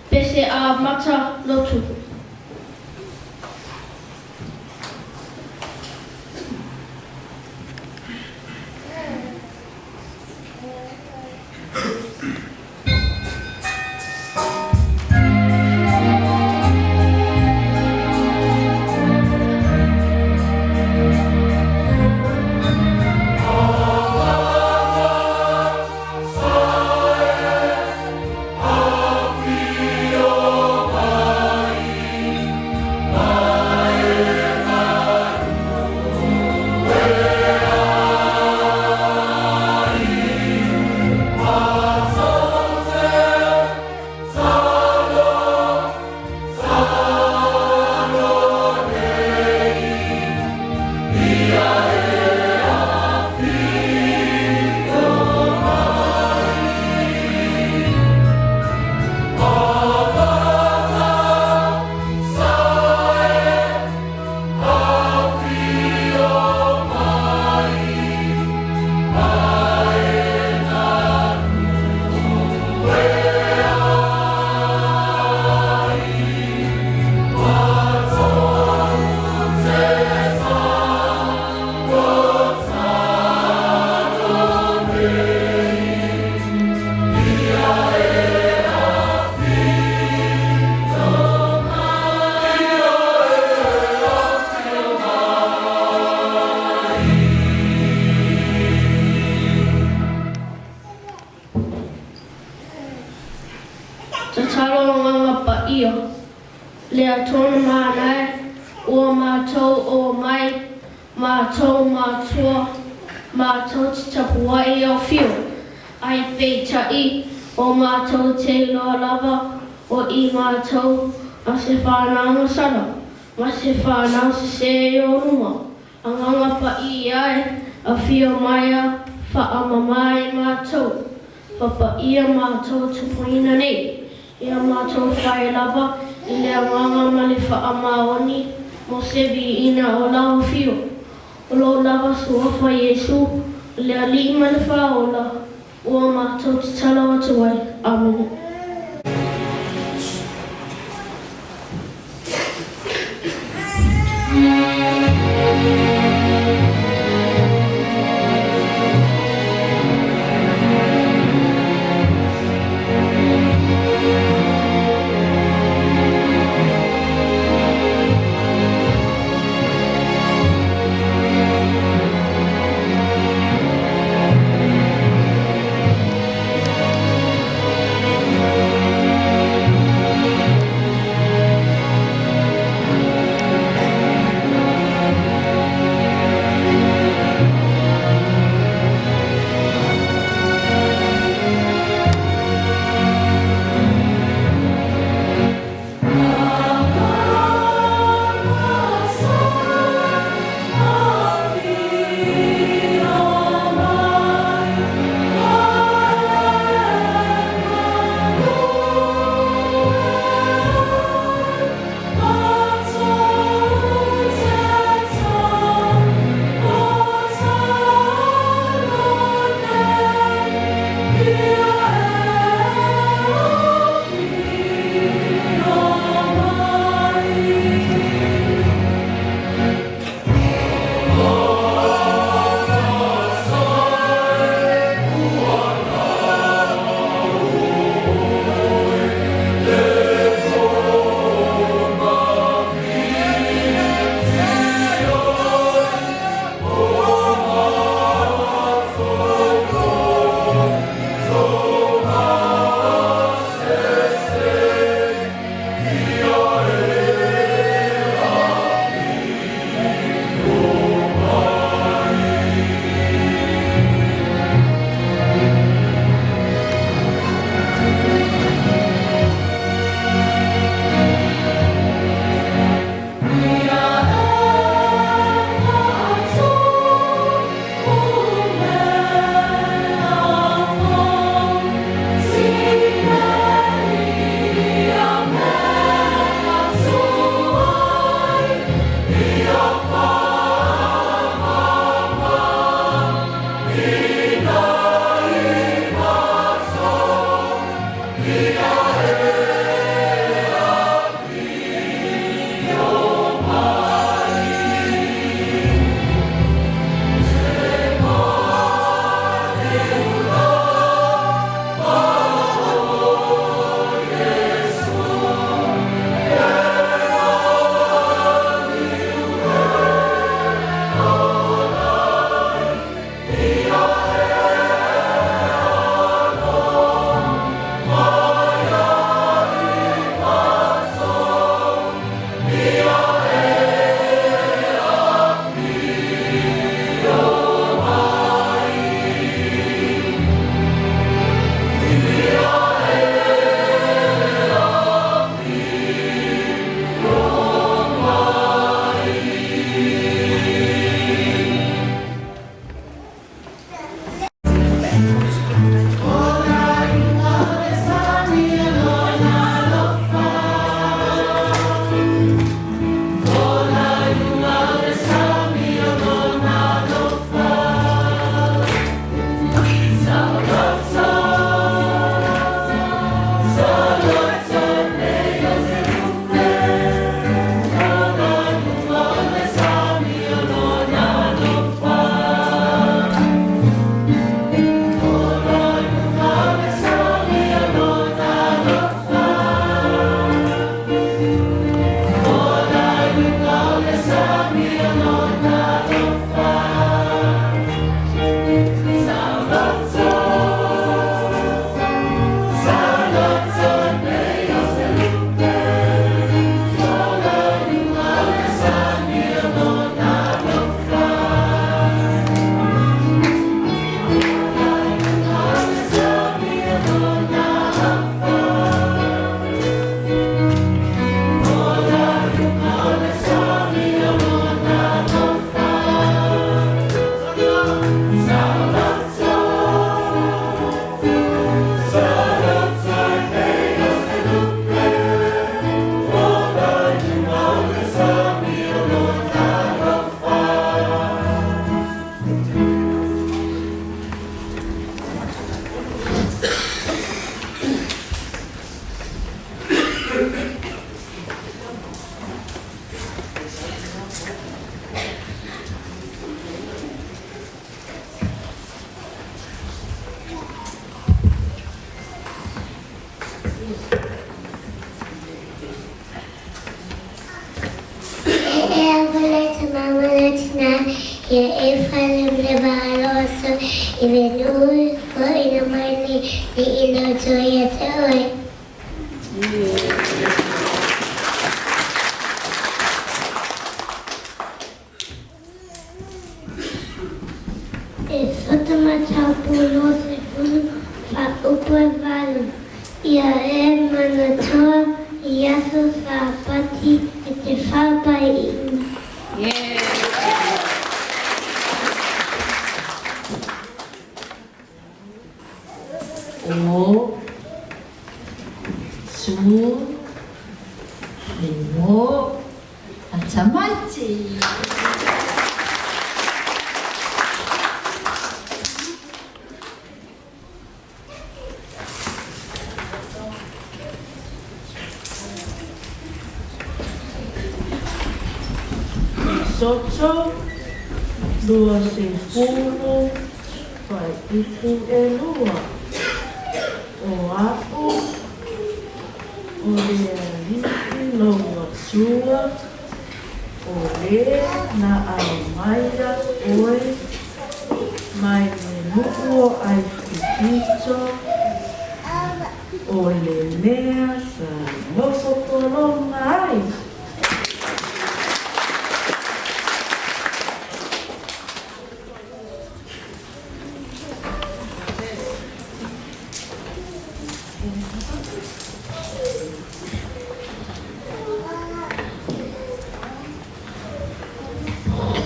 Pese Amata Lotu. Tatalo Agaga Paia, Le Atua na Manae, ua matou o mai, matou matua, matou te tapuai i Afio, ai peitai, o matou te iloa lava o i matou a se whanau masala, ma se whanau sese i o luma. Agaga Paia e, afio mai a faamama i matou. Fapaia matou tupuina nei, ia matou fai lava i le agaga ma le faamaoni mo se viiina o lau afio. O lou lava suafa Iesu, o le Alii ma le Faaola, ua matou tatalo atu ai. Amene. Ia e falemalevalo aso i le nuu foʻina mai nei i ina Atua ia te oe. E sota mataupu 20 faaupu e valu. Ia e manatua i aso Sapati e te faapaiina. O, su, limo, a tamaiti. Soto, 20, fuaiupu 2. O a'u, o le Alii lou Atua, o le na aumaia oe mai le nuu o Aikupito, o le mea sa nofo pologa ai.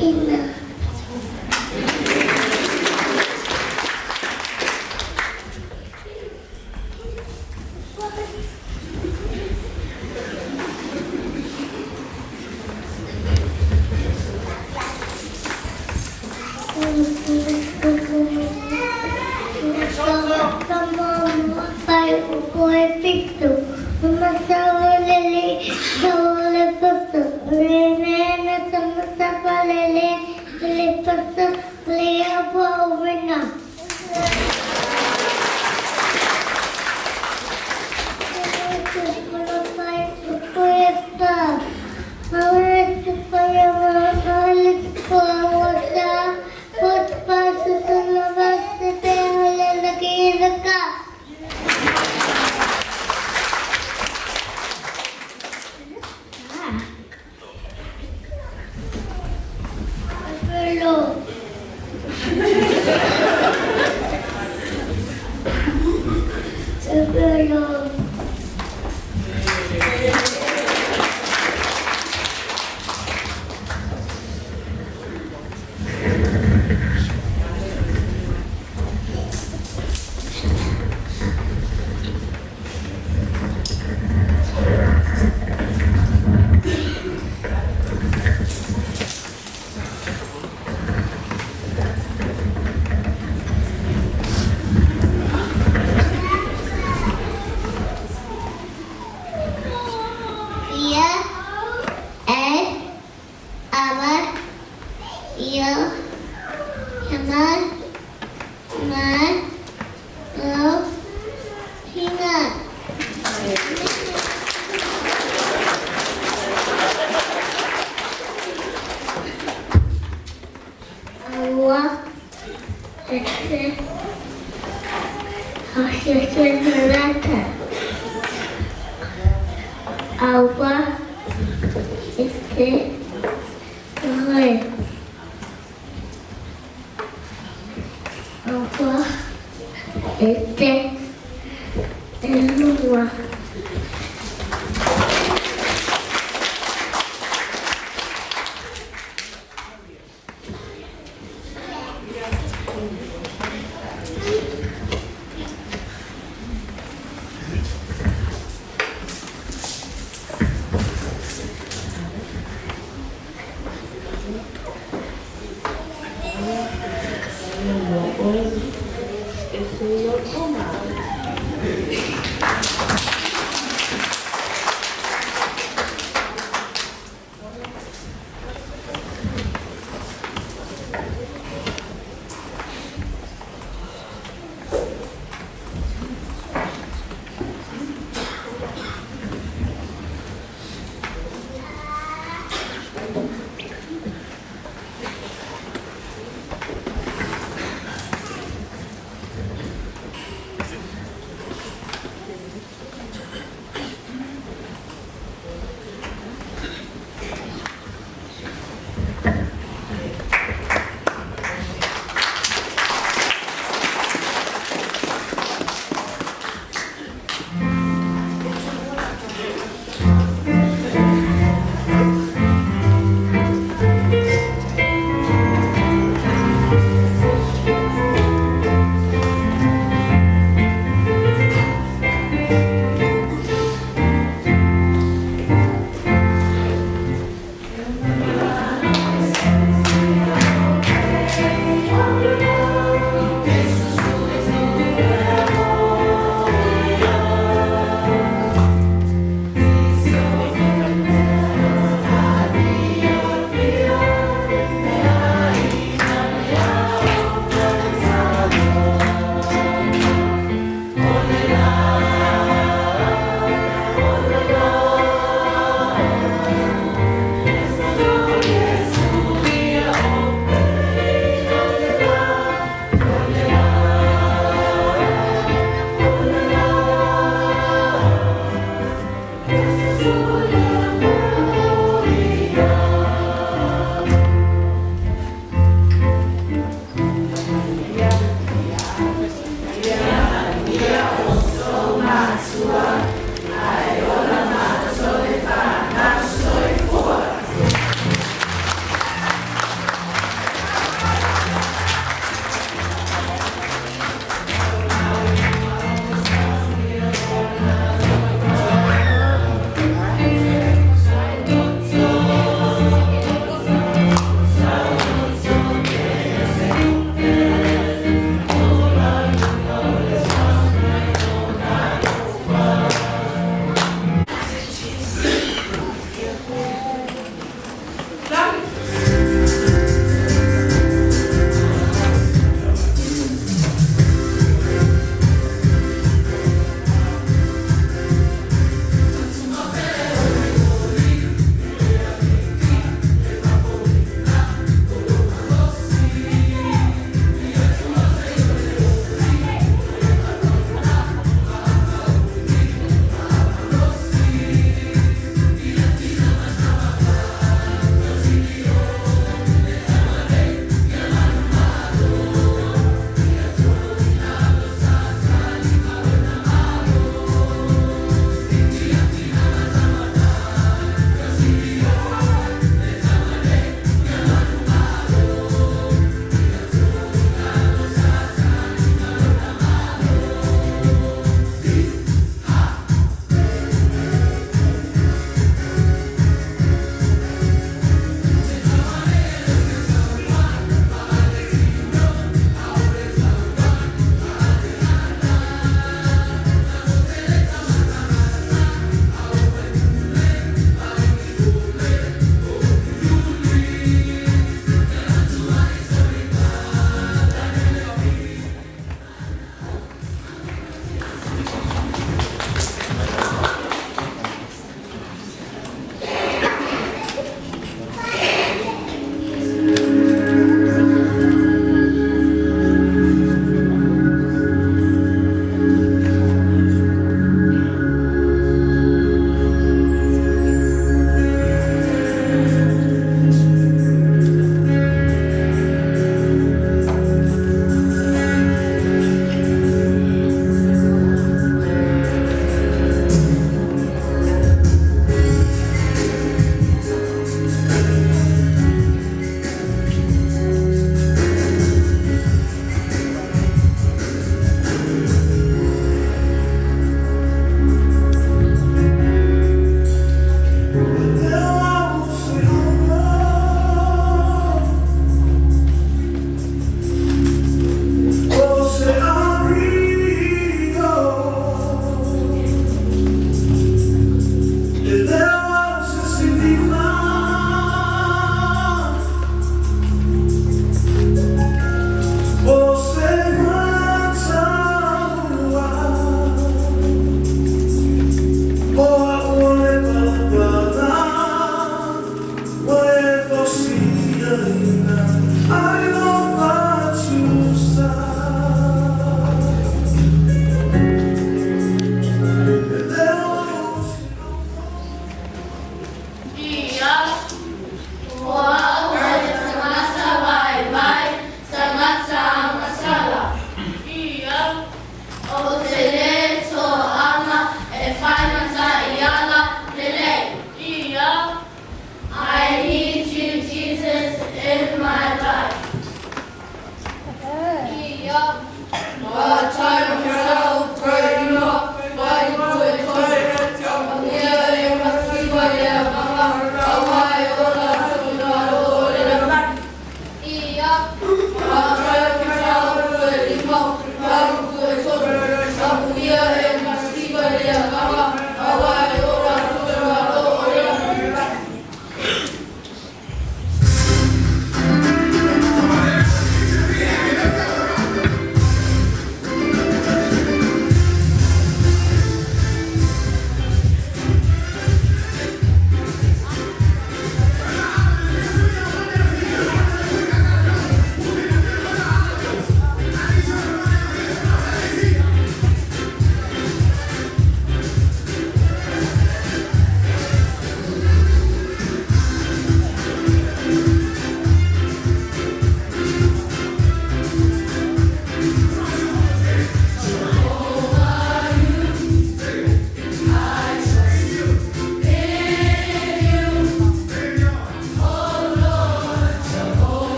Ina. Ia e ava io hama ma lo hina. Aua ese Aua ese Oi. Aua ese Elua.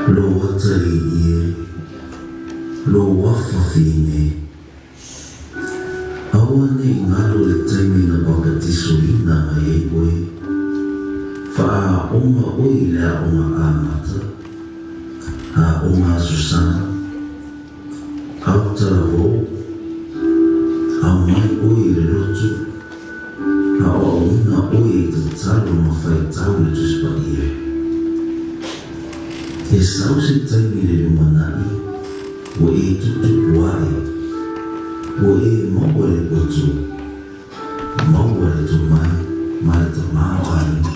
Lou atalii e, lou afafine, aua ne i galo le taimi na papatisoina mai ai oe, faaoga oe i le aoga amata, aoga Aso Sa, autalavou, aumai oe i le lotu, aoaoina oe e tatalo ma faitau le Tusi Paia. E sau se taimi i le lumanai ua e tutupu ae, ua e maua le poto, maua le tomai ma le tamaoaiga.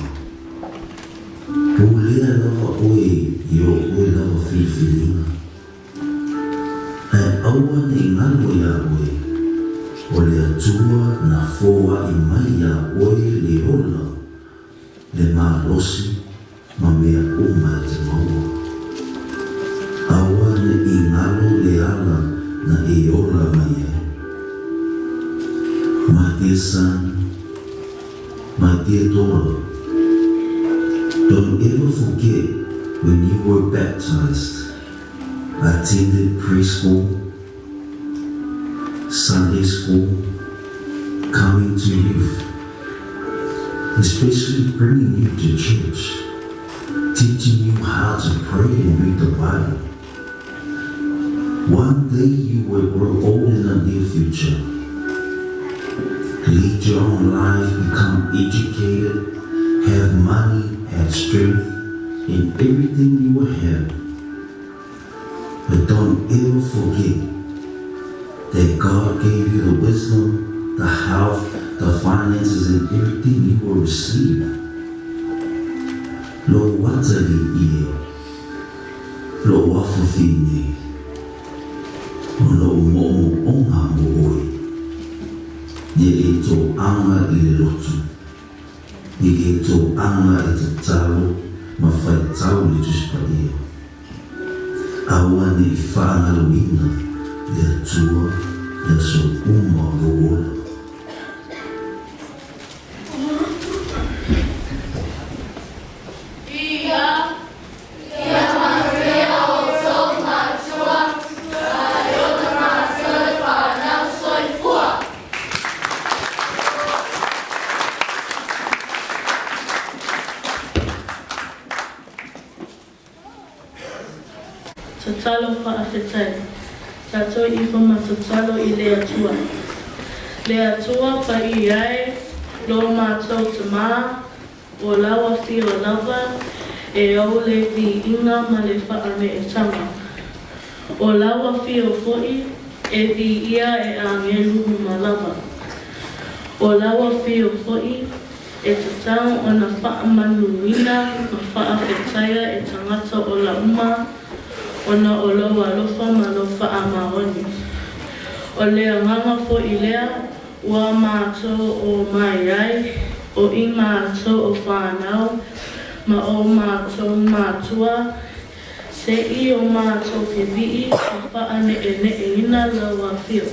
Pulea lava oe i o oe lava filifiliga. Ae aua ne i galo iā oe, o le Atua na foai mai iā oe le ola, le malosi ma mea uma e te maua. Aua ne i galo le ala na e ola mai ai. My dear son, my dear daughter, don't ever forget when you were baptized, attended preschool, Sunday school, coming to youth, especially bringing you to church, teaching you how to pray and read the Bible. One day you will grow old in the near future. Lead your own life, become educated, have money, have strength, in everything you will have. But don't ever forget that God gave you the wisdom, the health, the finances, and everything you will receive. Lou atalii e, lou afafine, o lou moomooga mo oe, ia e toaga i le lotu, ia e toaga e tatalo ma faitau le Tusi Paia. Aua ne i faagaloina le Atua i aso uma o lou ola. Tatalo faafetai. Tatou ifo ma tatalo i le Atua. Le Atua paia e, lo matou Tama, o lau afio lava e ou le viiga ma le faameetanga. O lau afio foi e viia e agelu uma lava. O lau afio foi e tatau ona faamanuina ma faafetaia e tagata ola uma ona o lou alofa ma lou faamaoni. O le agaga foi lea ua matou omai ai, o i matou o fanau ma o matou matua, se i o matou vivii ma faaneeneeina lau afio.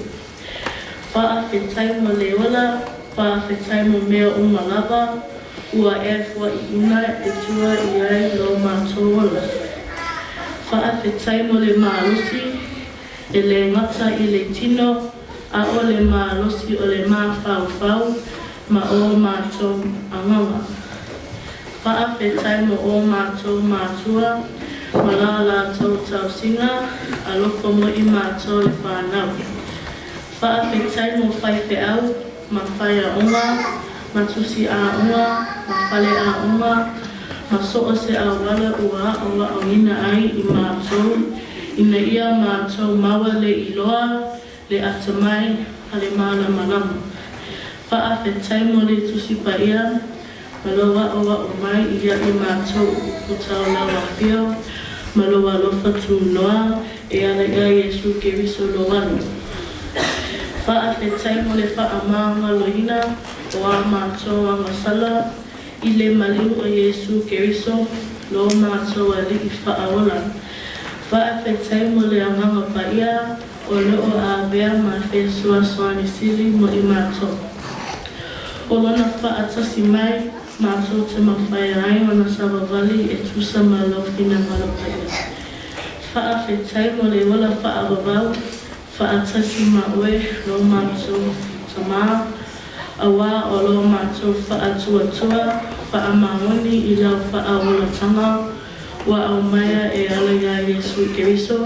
Faafetai mo le ola, faafetai mo mea uma lava ua e foaiina e tua i ai lo matou ola. Faafetai mo le malosi, e le gata i le tino, a o le malosi o le mafaufau ma o matou agaga. Faafetai mo o matou matua ma la latou tausiga, alofa mo i matou le fanau. Faafetai mo faifeau ma faiaoga ma tusi aoga ma fale aoga ma so o se auala ua aoaoina ai i matou ina ia matou maua le iloa, le atamai ma le malamalama. Faafetai mo le Tusi Paia ma lou aʻoaʻo mai ia i matou upu tau lau afio ma lou alofa tunoa e ala iā Iesu Keriso lou Alo. Faafetai mo le faamagaloina o a matou agasala i le maliu o Iesu Keriso lo matou Alii Faaola. Faafetai mo le Agaga Paia o lo o avea ma fesoasoani sili mo i matou. O lona faatasi mai, matou te mafaia ai ona savavali e tusa ma lou finagalo paia. Faafetai mo le ola faavavau faatasi ma Oe lo matou Tama, auā o lo matou faatuatua faamaoni i Lau faaolataga ua aumaia e ala iā Iesu Keriso,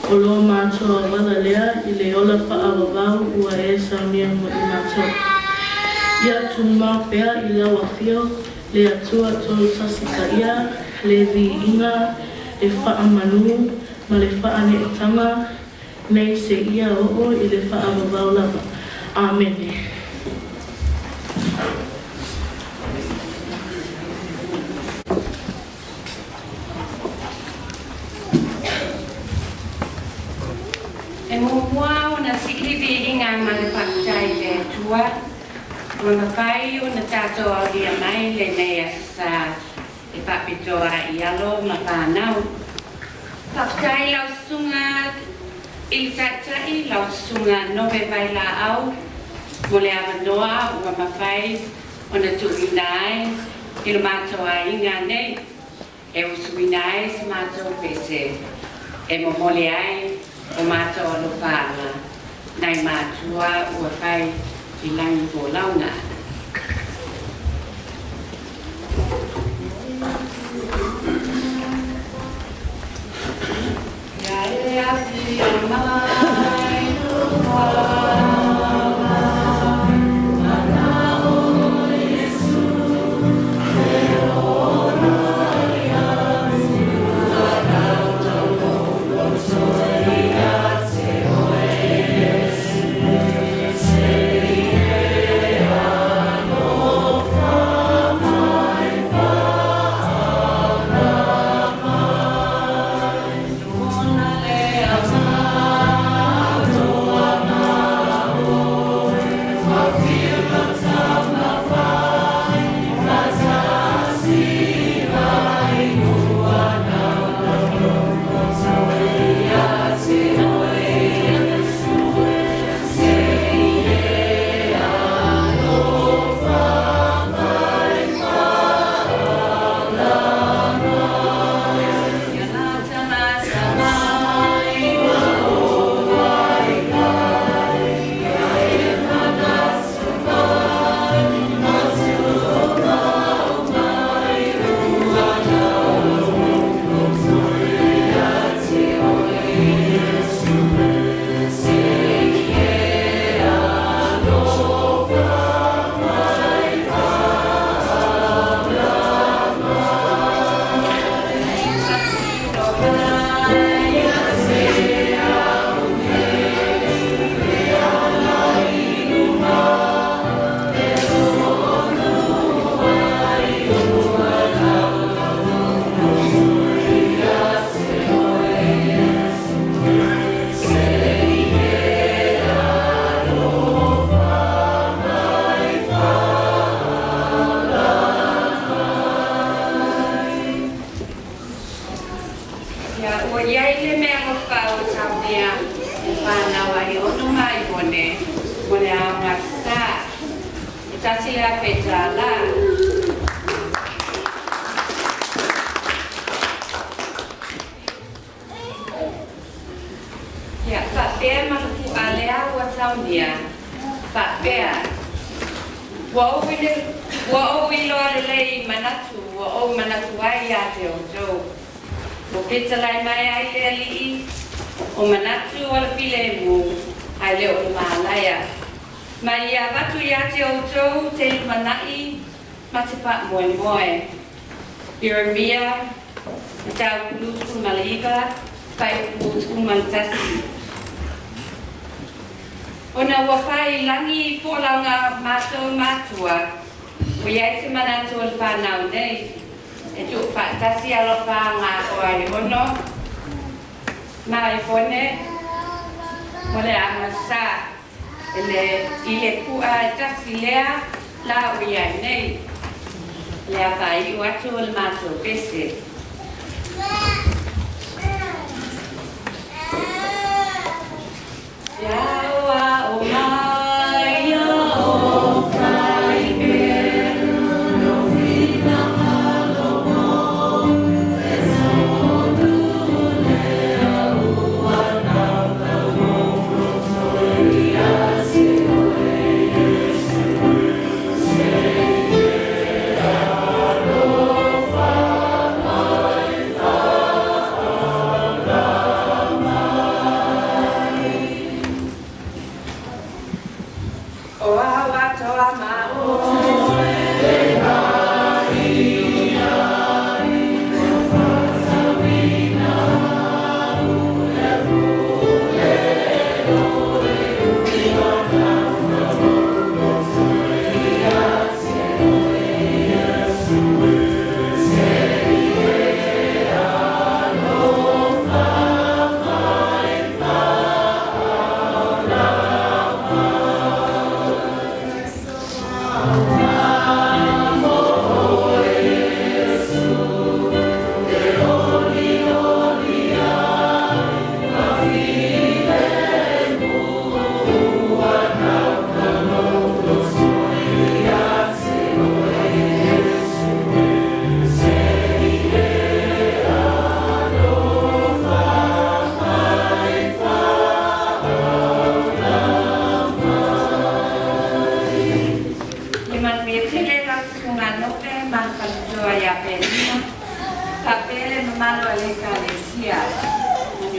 o lo matou auala lea i le ola faavavau ua E saunia mo i matou. Ia tumau pea i Lau Afio, le Atua Tolutasi Paia, le viiga, le faamanū, ma le faaneetaga, nei seia oo i le faavavau lava. Amene. E muamua ona sii le viiga ma le faafetai i le Atua ua mafai ona tatou aulia mai lenei Aso Sa e faapitoa i alo ma fanau. Faafetai i lau susuga i le Taitai, lau susuga Nove Vailaau mo le avanoa ua mafai ona tuuina ai i lo matou aiga nei e usuina ai se matou pese e momoli ai o matou alofaaga nai matua ua fai i lagi folauga. Ia e afio mai Ia, ua i ai le meaalofa ua saunia e fanau a Aiono ma Ivone mo le Aoga Sa, e $1,000 tālā. Ia, faapea ma le pu'a lea ua saunia, faapea, Ua ou ua ou iloa lelei i manatu ua ou manatu ai iā te outou. Ua fetalai mai ai le Alii, o manatu o le filemu, ae le o le mānaia. Ma ia avatu iā te outou te lumanai ma te faamoemoe. Ieremia, mataupu 29, fuaiupu 11. Ona ua fai i lagi i folauga matou matua, ua i ai se manatu o le fanau nei, e tuufaatasi alofaga o Aiono ma Ivone mo le Aoga Sa i le i le pu'a e tasi lea la ua i ai nei, le a faai'u atu o le matou pese.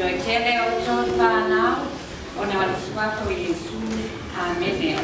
Faamanuia tele outou le fanau ona o le suafa o Iesu. Amene.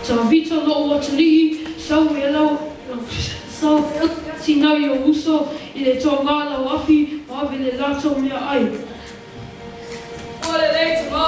Tavita lo'u atalii, sau e lau, sau e sinau i ou uso i le toga lau afi ma ave le latou meaai. Ua lelei tamā.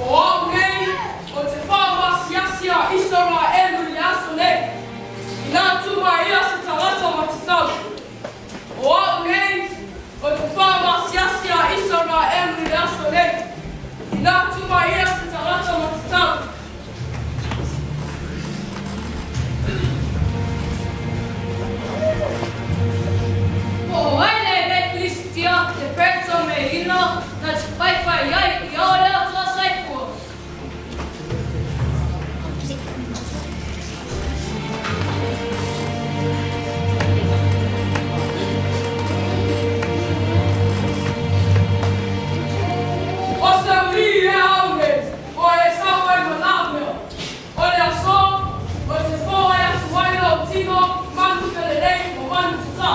O au nei, o te faamasiasi a Isaraelu i le aso nei, inā tuma ia se tagata matatau. O au nei, o te faamasiasi a Isaraelu i le aso nei, inā tuma ia se tagata matatau. Po o ai lenei Pilisitia te Peretamehina na te whaiwhai ai i a le Atua Saipua? O se alii e au nei, o Esau ai ma na mea. O le aso, o te fōai atu ai lou tino i manu felelei ma manu tatā.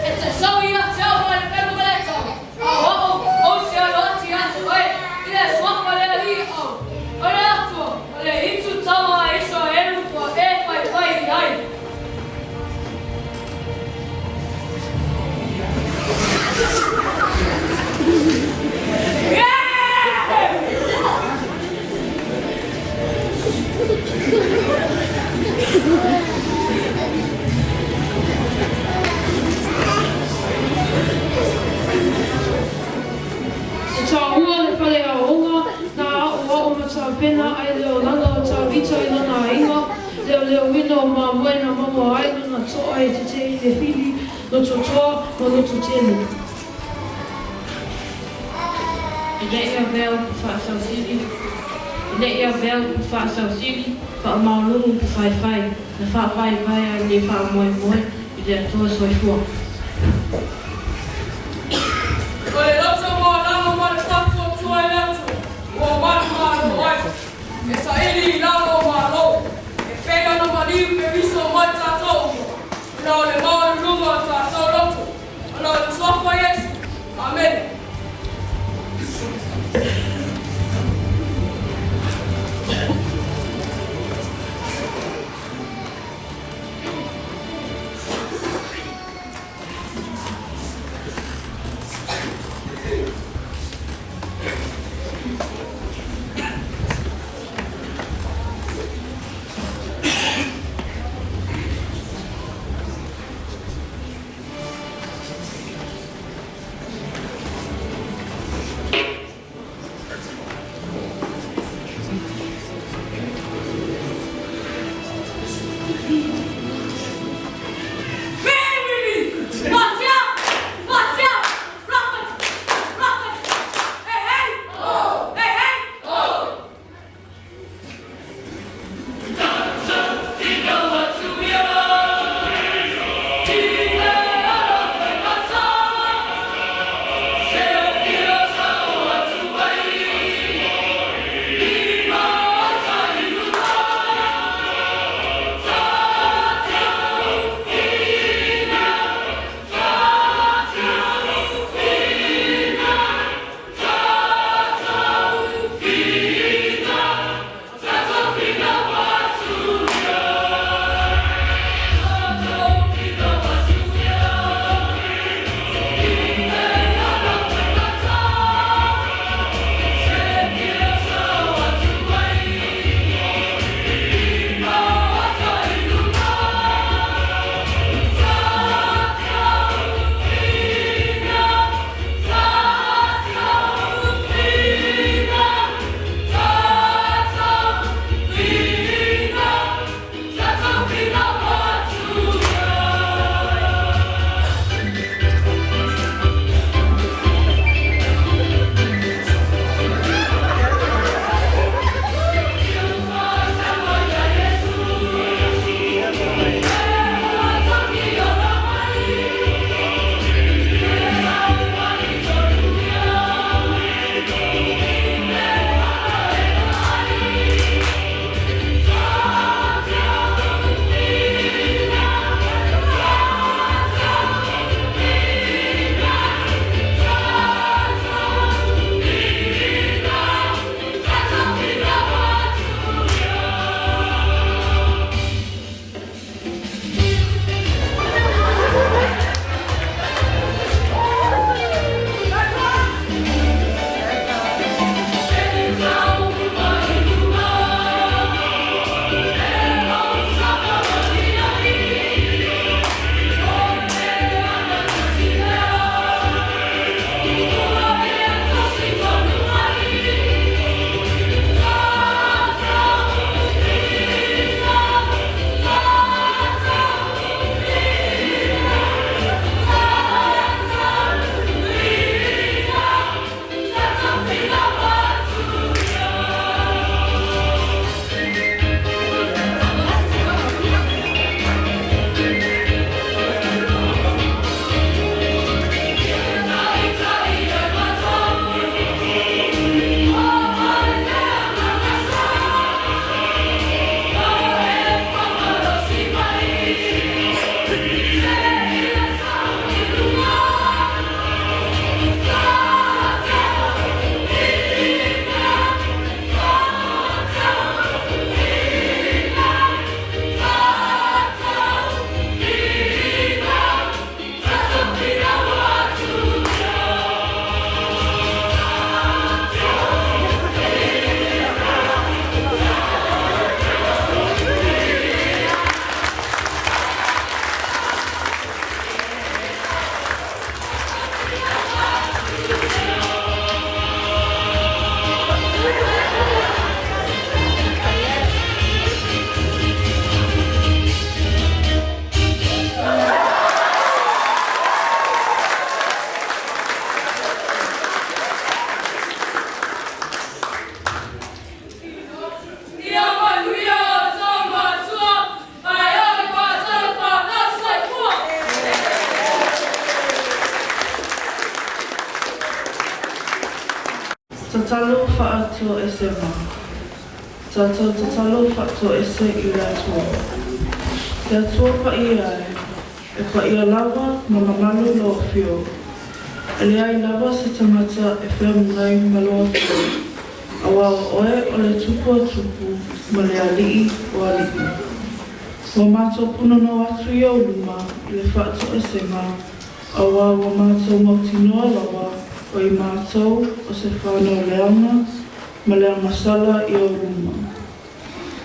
E te sau ia te au ma le pelu ma le tau, a o au ou te alo atu ia te oe i le suafa o le Alii au, o le Atua, o le itu tama a Isaraelu ua e whaiwhai i ai. E tāua le fale aoaoga, nā aʻoaʻo ma tapena ai le olaga o Tavita i lona aiga, leoleoina o mamoe na maua ai lona toa e tete i le fili, loto toa ma loto tele. E leʻi avea upu faasausili, e leʻi avea upu faasausili, faamauluga upu faifai, na faavaevae ai lenei faamoemoe i le Atua Soifua. O le loto maualalo ma le faatuatua i le Atua, ua manumalo ai, e saili i lalo o Malo, e pei ona maliu Keriso mai tatou uma, ona o le maualuluga o tatou loto, ona o le Suafa Iesu. Amene. Tatalo faatoesega. Tatou tatalo faatoese i le Atua. Le Atua paia e, e paia lava ma mamalu Lou Afio. E leai lava se tagata e feamugai ma Lou Afio, auā o Oe o le Tupu o tupu ma le Alii o alii. Ua matou punonou atu i Ou luma i le faatoesega, auā ua matou mautinoa lava o i matou o se fanau leaga ma le agasala i Ou luma.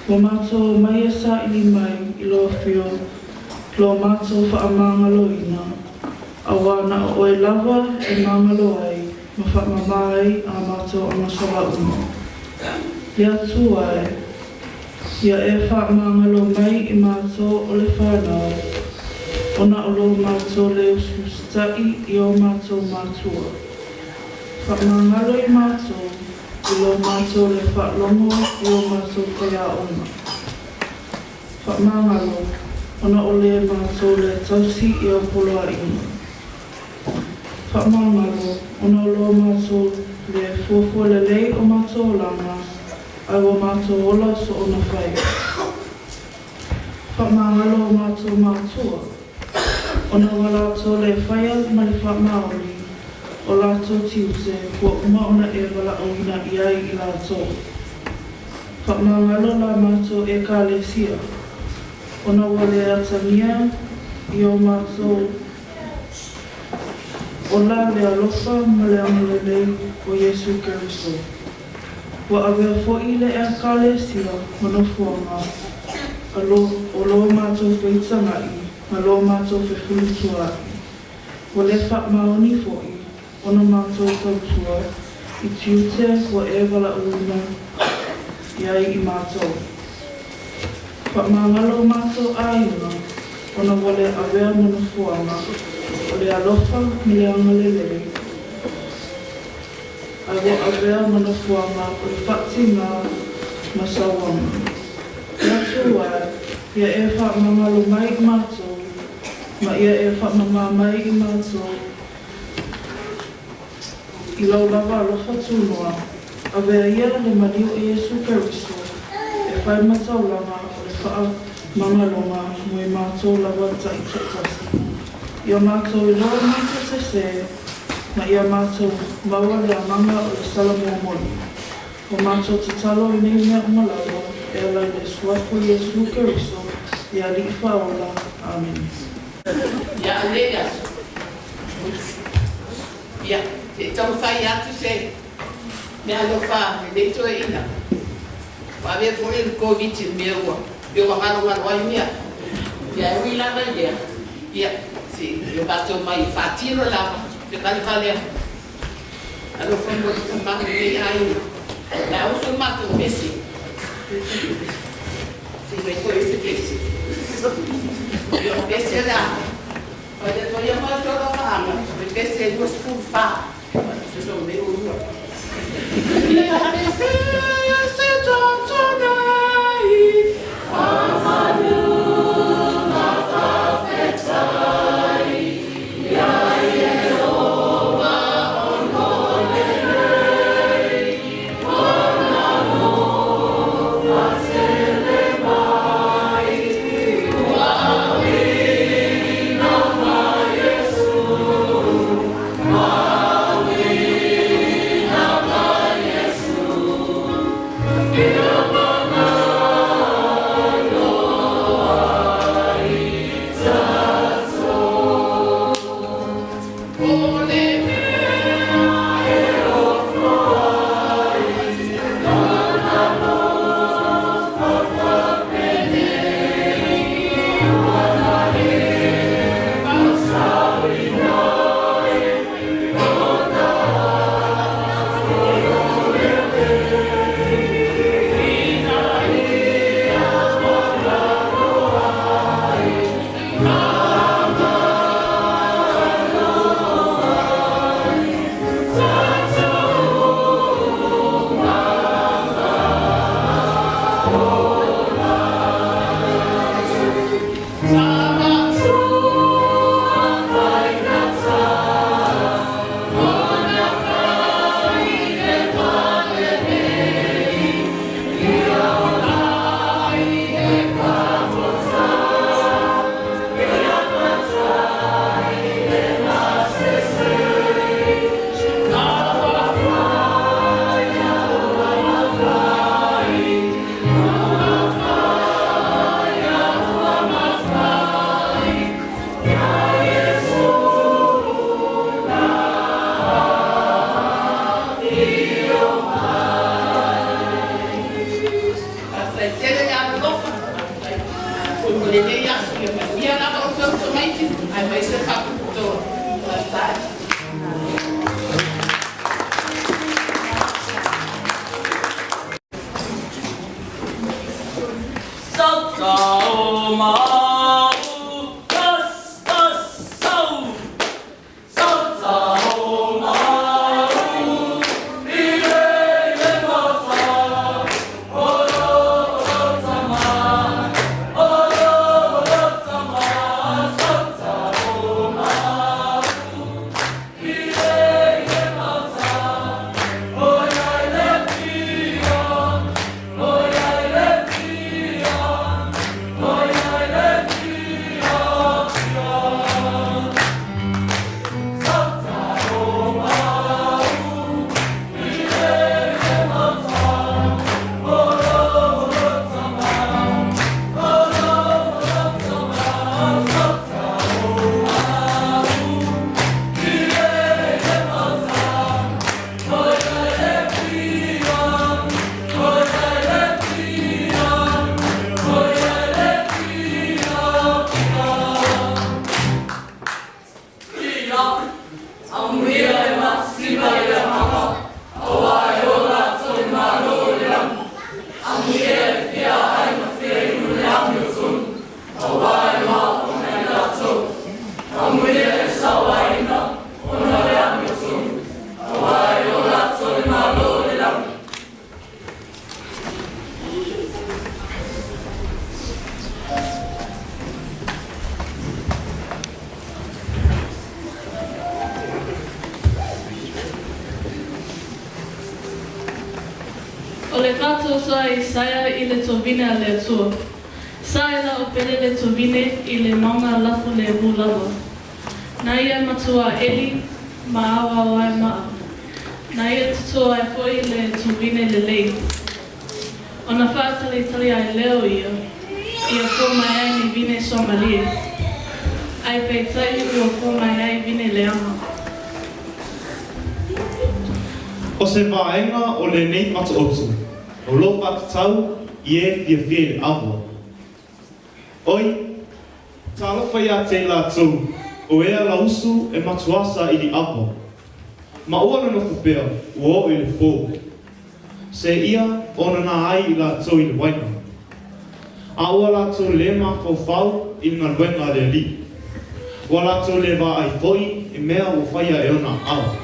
Ua matou omai e saili mai i Lou Afio lo matou faamagaloina, auā na o Oe lava e magalo ai ma faamamā ai a matou agasala uma. Le Atua e, ia E faamagalo mai i matou o le fanau, ona o lo matou le usiusitaʻi i o matou matua. Faamagalo i matou i lo matou le faalogo i o matou faiaoga. Faamagalo, ona o le matou le tausi i au poloaiga. Faamagalo, ona o lo matou le fuafua lelei o matou olaga, ae ua matou ola soona fai. Faamagalo o matou matua, ona ua latou le faia ma le faamaoni o latou tiute ua uma ona E valaauina i ai i latou. Faamagalo la matou Ekalesia, ona ua le atagia i o matou ola le alofa ma le agalelei o Iesu Keriso. Ua avea foi le Ekalesia ma nofoaga a lo, o lo matou feitagaʻi ma lo matou fefulutuaʻi. Ua le faamaoni foi ona matou tautua i tiute ua E valaauina i ai i matou. Faamagalo o matou aiga ona ua le avea ma nofoaga o le alofa ma le agalelei, ae ua avea ma nofoaga o le faatigā ma sauaga. Le Atua e, ia E faamagalo mai i matou, ma ia E faamamā mai i matou i Lou lava alofa tunoa, avea ia le maliu o Iesu Keriso e fai ma taulaga o le faamagaloga mo i matou lava taitoatasi. Ia matou iloa matou sesē, ma ia matou maua le agaga o le salamomoli. Ua matou tatalo i nei mea uma lava e ala i le Suafa o Iesu Keriso, le Alii Faaola. Amene. Ia, o lenei aso, ia, se i taumafai atu se meaalofa a lenei toeaina. Ua avea foi le Koviti i le mea ua pei ua galogalo ai mea. Ia, e ui lava i lea, ia, se i o matou mai e faatino lava se valevalea. Alofa mo le tama o lenei aiga. O le a usu le matou pese. Se i fai foi se pese. Ia, o pese o le a. O le atoa ia matou alofaaga, o le pese e 24. Se so nei o lua. Ia pese se tontonai, Whamanu ma whawhetai, Ia Iehova ono lelei, Ona alofa tele mai, Ua auina mai Iesu, Auina mai Iesu. la. Amuia e matasima i le Agaga, auā e o latou le Malo o le lagi. Amuia e fia aai ma fia inu le amiotonu, auā e maoona i latou. Amuia e sauaina ona o le amiotonu, auā e o latou le Malo o le lagi. O le faatoatoa a Isaia i le tovine a le Atua. Sa e laopele le tovine i le mauga lafo le lava. Na ia matuā eli ma aoao ai maa. Na ia totō ai foi le tovine lelei. Ona faatalitali ai lea o ia, ia fua mai ai ni vine suamalie. Ae peitai ua fua mai ai vine leaga. O se vaega o lenei Fataoto o lo o faatatau i e fiafia i le ava. Oi, talofa ia te i latou o e alausu e matuā saili ava. Ma ua nonofo pea ua oo i le pō. Seia o nanā ai i latou i le waina. A ua latou lē mafaufau i le galuega a le Alii. Ua latou lē vaai foi i mea ua faia e ona aao.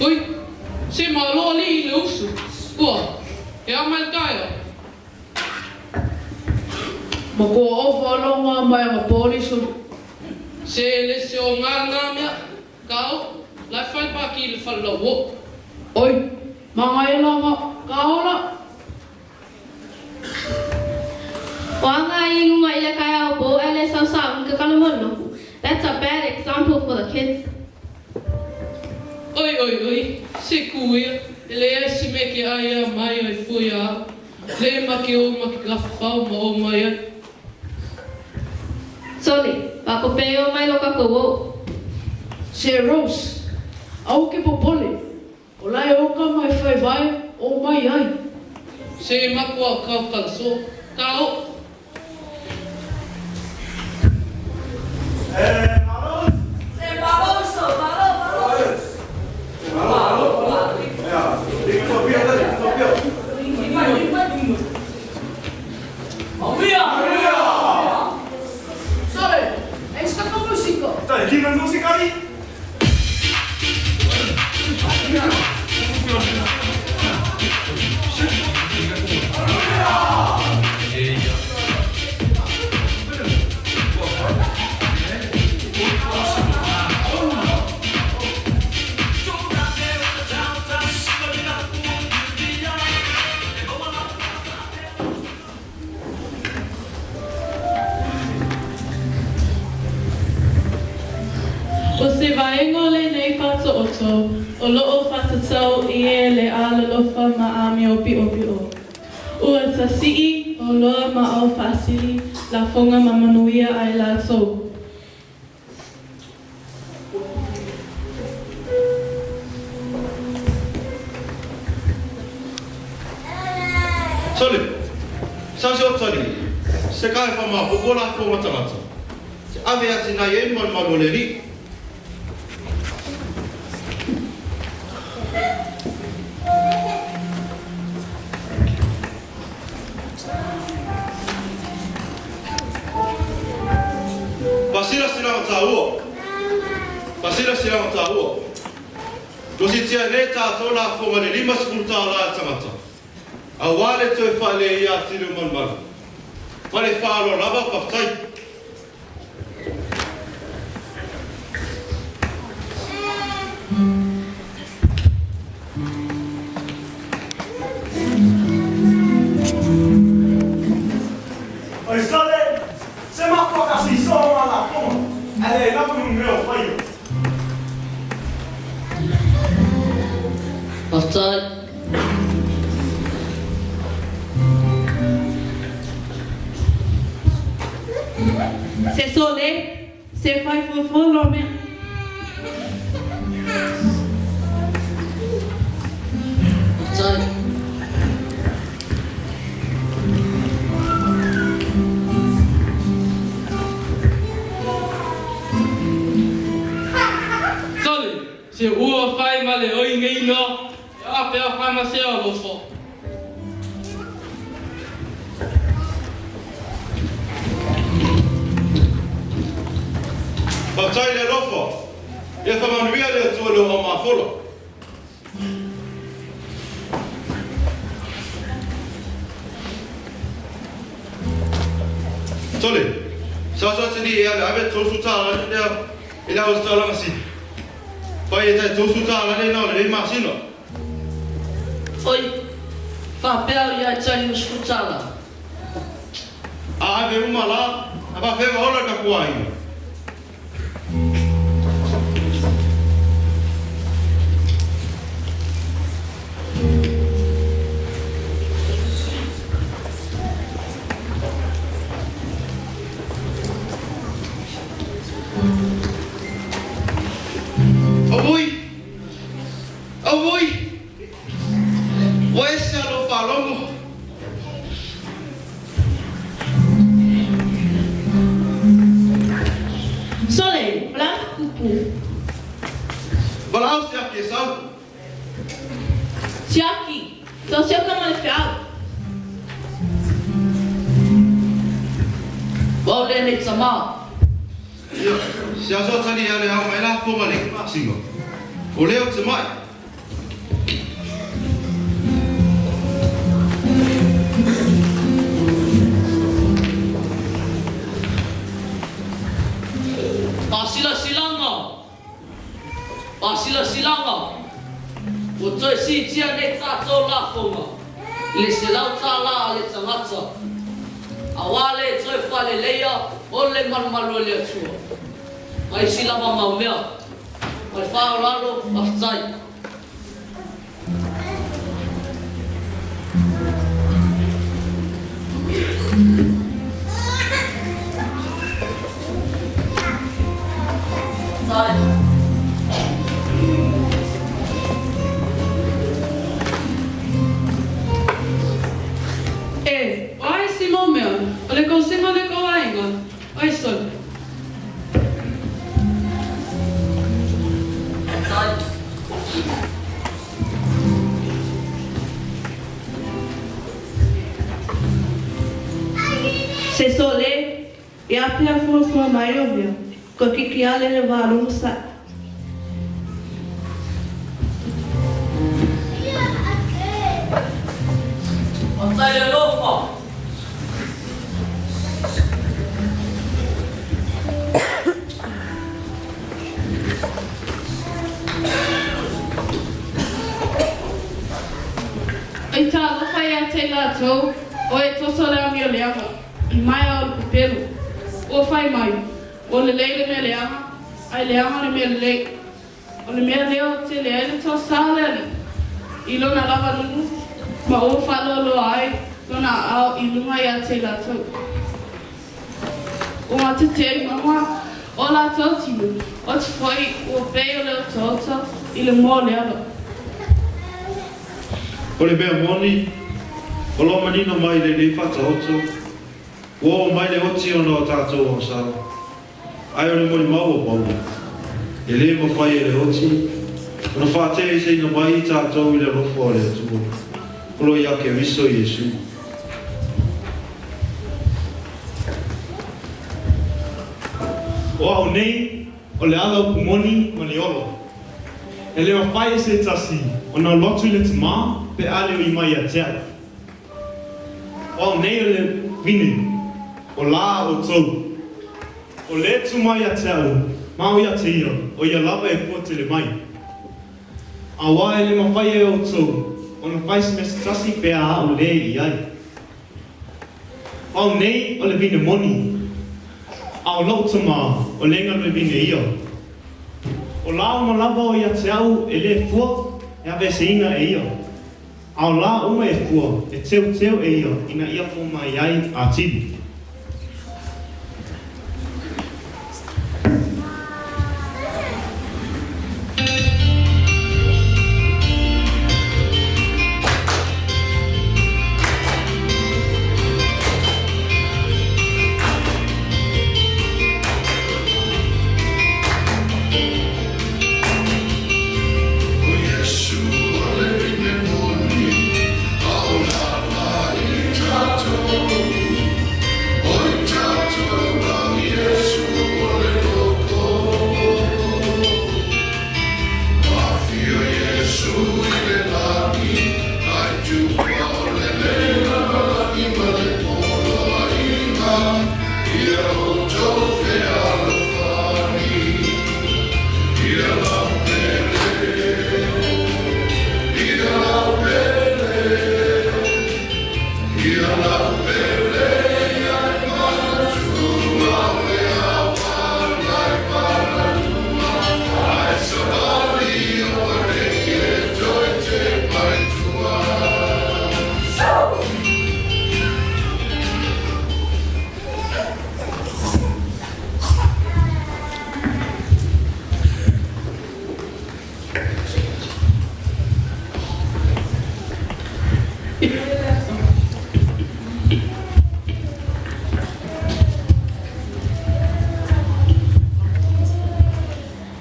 Oi, se malo alii i le usu. Ua, e a mai le taeao? Matua ofa aloga mai aga polisi. Se e le se oga lena mea, Kao, la e fai le paki i le fale lauo'o. Oi, magaia lava, Kaola. O aga ai i luga i le kaeao pou ae le sausau i ka kalomoloku. That's a bad example for the kids. Oi, oi, oi, se ku ia, e leai se mea ke ʻai a mai ai fua iā a'u, le ma ke ō ma ke gafafao ma ō mai ai. Sole, pakope e o mai lo kakou ou. Se Rose, aua ke popole, o la e oka mai faivae o mai ai. Se makua kau kalaso, ka o. Se malo uso, malo, malo. Sole, e se ka musika. O se vaega o lenei Faatooto o lo o faatatau i e le alolofa ma amio piʻopiʻo. Ua tasii o loa ma au faasili lafoga ma manuia ai latou. Sole, sa se otali, se ka e whamaopopo lafoga tagata, se ave ati nai ai malumalu o le Alii. Fasilasila ma tāua. Fasilasila ma tāua. Tositia nei tātou lafoga le 50 tālā e tagata, auā le toe faaleleia atili o malumalu. Ma le faaaloalo lava, faafetai. Oi sole, se mafua ka sisoa ma lafoga, ae leai lava ni mea o faia. Faafetai. Se sole, se fai fuafua lo mea. Faafetai. Ina, e a pea whamasea alofa. Faafetai le alofa, ia faamanuia le Atua i lou aumafola. Sole, sa sa te li e ave ave tausu tāla le lea e le au sili. Pai e tai tausu tāla le na o le lei masina. Oi, faapea o ia e tai 50 tāla. A ave uma la, a va whewa ola ka kuaina. Auoi! Auoi! Ua ese a lou faalogo. Sole, o le a le tupu? Valaau Siaki e sau. Siaki, tausia ma le feau. O au lenei tamā. Ia, se aso tali ia le ao mai lafoga i le masina. O lea ou te mai. Faasilasilaga, faasilasilaga, ua toe siitia nei tatou lafoga i le $100 a le tagata, auā le toe faaleleia o le malumalu o le Atua, ma isi lava mau mea. Ma le faaaloalo, faafetai. Faafetai. E, o a isi mau mea, o le tausiga o le tou aiga, oi sole. Faafetai. Se sole, e a pea fuafua mai o mea, toeitiiti lava le va logosaʻi. Faafetai le alofa. E talofa ia te i latou o e toso le amio leaga i maea o le pepelo. Ua fai mai, ua lelei le mea leaga, ae leaga le mea lelei. O le mea lea ua tele ai le tosa a le Alii i lona lava nuu ma ua faaloaloa ai lona aao i luga ia te i latou. Ua gatete ai mauga o latou tino, oti foi ua pei o le otaota i le moa o le ava. O le mea moni, o lo o manino mai i lenei faataoto, ua oo mai le oti ona o tatou agasala, ae o le molimau a Paulo, e le mafai e le oti ona faateeseina mai i tatou i le alofa o le Atua, o lo o ia Keriso Iesu. O au nei, o le ala upu moni ma le ola. E le mafai e se tasi ona alu atu i le Tamā pe a le ui mai ia te au. O au nei o le vine, o lā outou. O le tu mai ia te au, ma o ia te ia, o ia lava e pua tele mai. Auā e le mafai e outou ona fai se mea se tasi pe a aʻu le i ai. O au nei o le vine moni, a o loʻu tamā o le galue vine ia. O lā uma lava o ia te au e lē fua e aveeseina e ia, a o lā uma e fua e teuteu e ia ina ia fua mai ai atili. O Iesu. Ia outou fealofani, ia lau pele, ia lau pele, ia lau pele, ia e manatua o le auala e palalua, ae savali aua ne i e toe tepa i tua.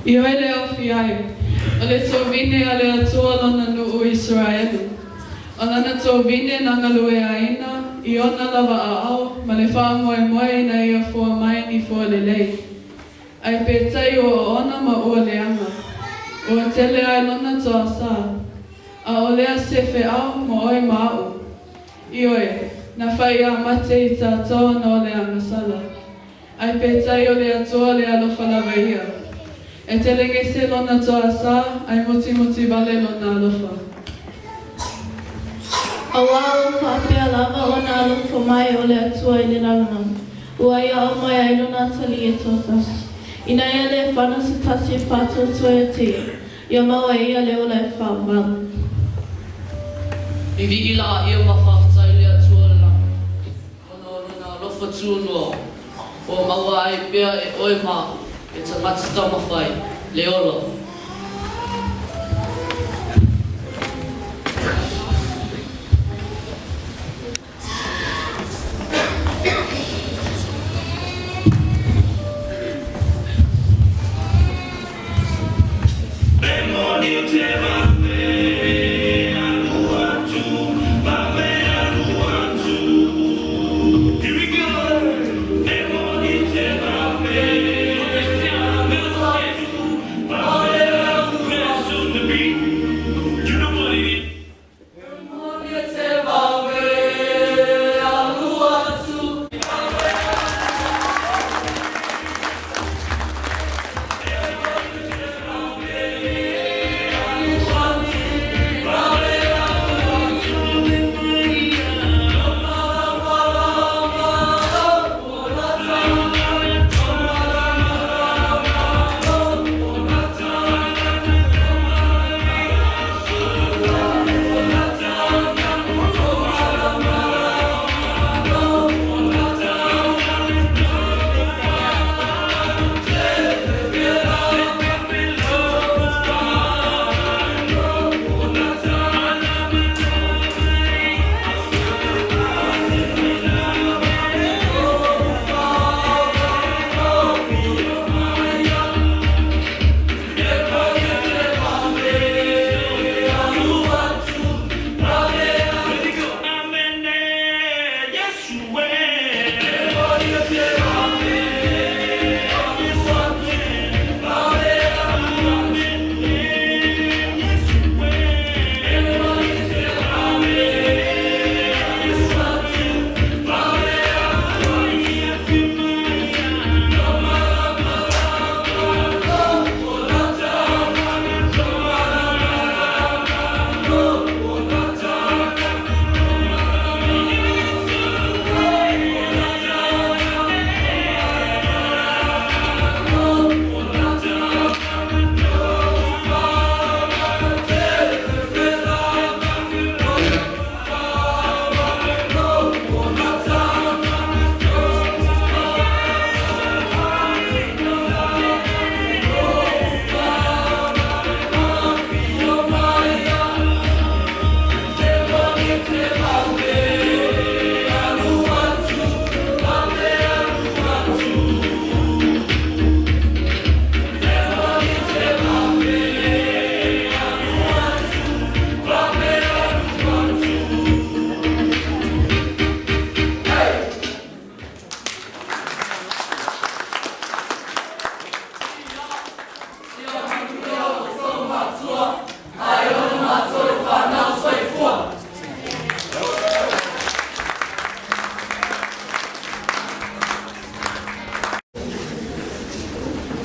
Ioe le aofi ai, o le tovine a le Atua lona nuu Isaraelu. O lana tovine na galueaina i ona lava aao ma le faamoemoe ina ia fua mai ni fua lelei. Ae peitai ua oona ma ua leaga. Ua tele ai lona toasā. A o lea se feau mo oe ma aʻu. Ioe, na fai ia mate i tātou ona o le agasala. Ae peitai o le Atua le alofa lava ia. E telegese lona toasā ae mutimutī vale lona alofa. Auā ua faapea lava ona alofa mai o le Atua i le lalolagi, ua ia aumai ai lona Atalii e toatasi, ina ia le fana se tasi e faatuatua ia te ia, ia maua e ia le ola e faavavau. Vivii laia ma faafetai i le Atua o le lagi, ona o Lona alofa tunoa, ua maua ai pea e oe ma aʻu, e tagata taumafai, le ola.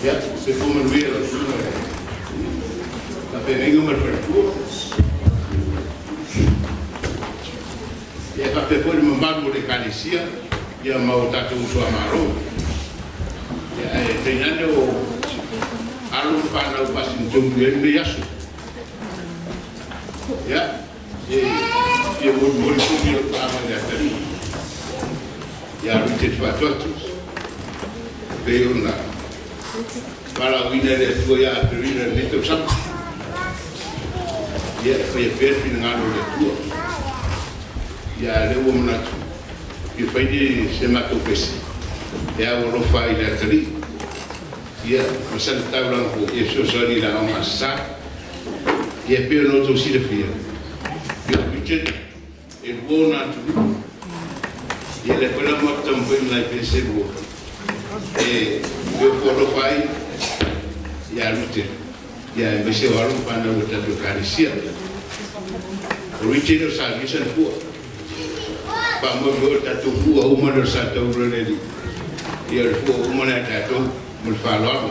Ia, soifua manuia i lau susuga i le faafeagaiga ma le faletua. Ia, e faapea foi le mamalu o le Ekalesia, ia ma o tatou uso a Malo. Ia, ae tainane o alo ma fanau faasinotomu i ai lenei aso. Ia, e fia molimoli foi lau paaga i le atalii ia Richard Faatuatu, e pei ona valaauina e le Atua ia Aperila i lenei tausaga. Ia, e faia pea le finagalo o le Atua. Ia, a o lea ua manatu, fia fai se matou pese e au alofa ai i le atalii. Ia, ma sana taulaga foi e fesoasoani i le aoga Aso Sa. Ia, e pei ona outou silafia, ia o Richard, e lua ona atunuu. Ia, lea foi la matou te taumafai ma nai pese e lua e ofo alofa ai ia Richard, ia aemaise o alo ma fanau a le tatou Ekalesia. O Richard o Salia sana fua. Faamoemoe o le tatou fua uma lea o le sa taula le alii. Ia o le fua uma lea a tatou ma le faaaloalo.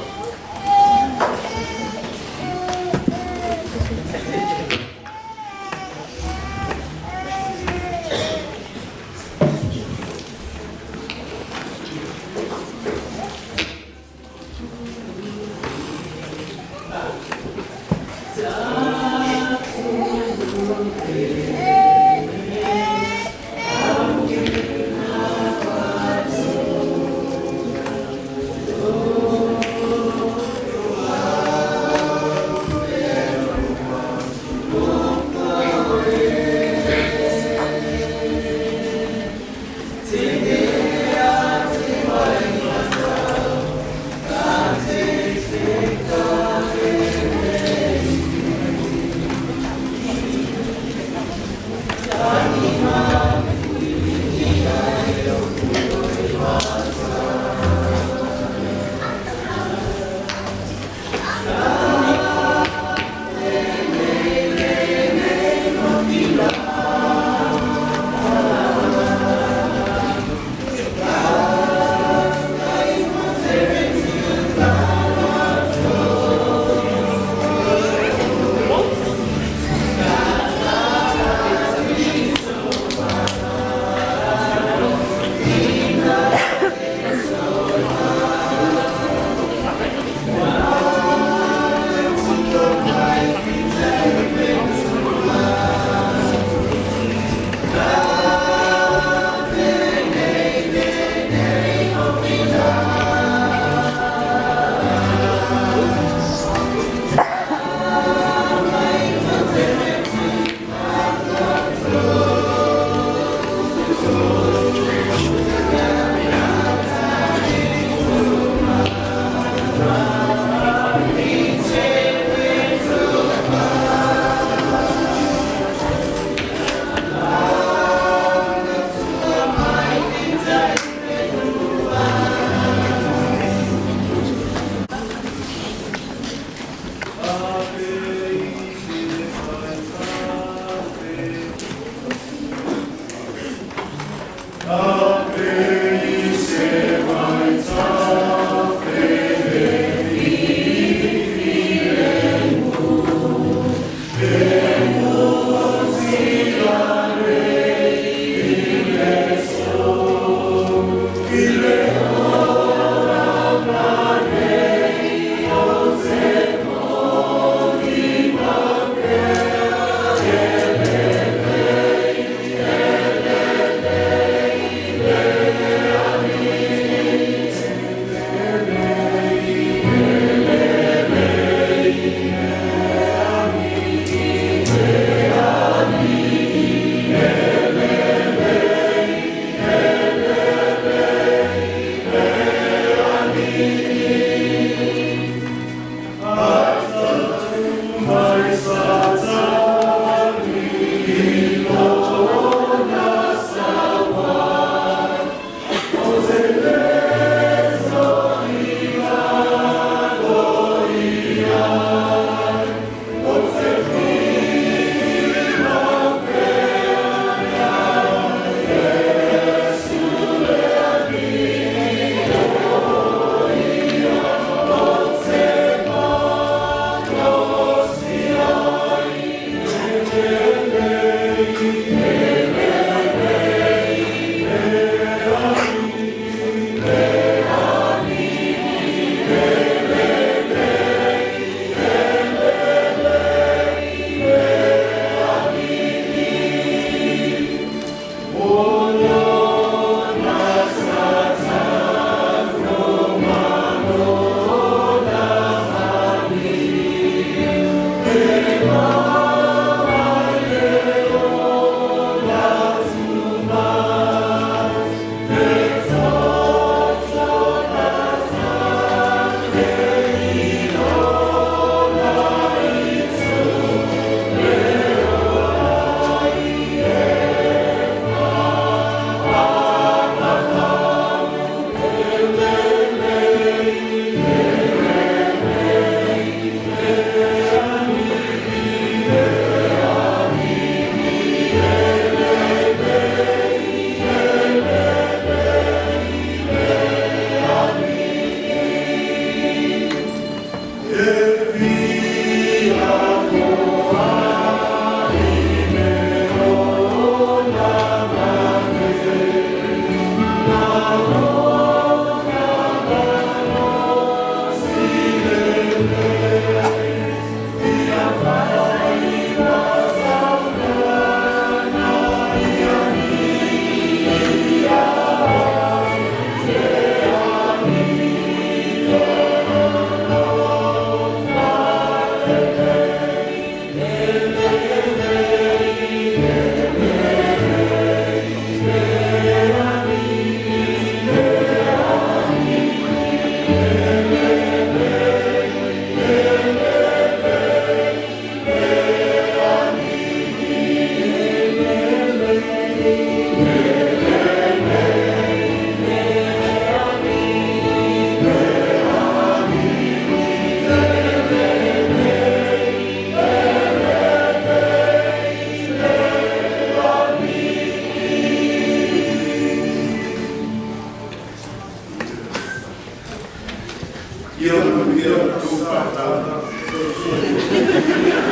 Ia manuia la outou faatalaga. Soifua.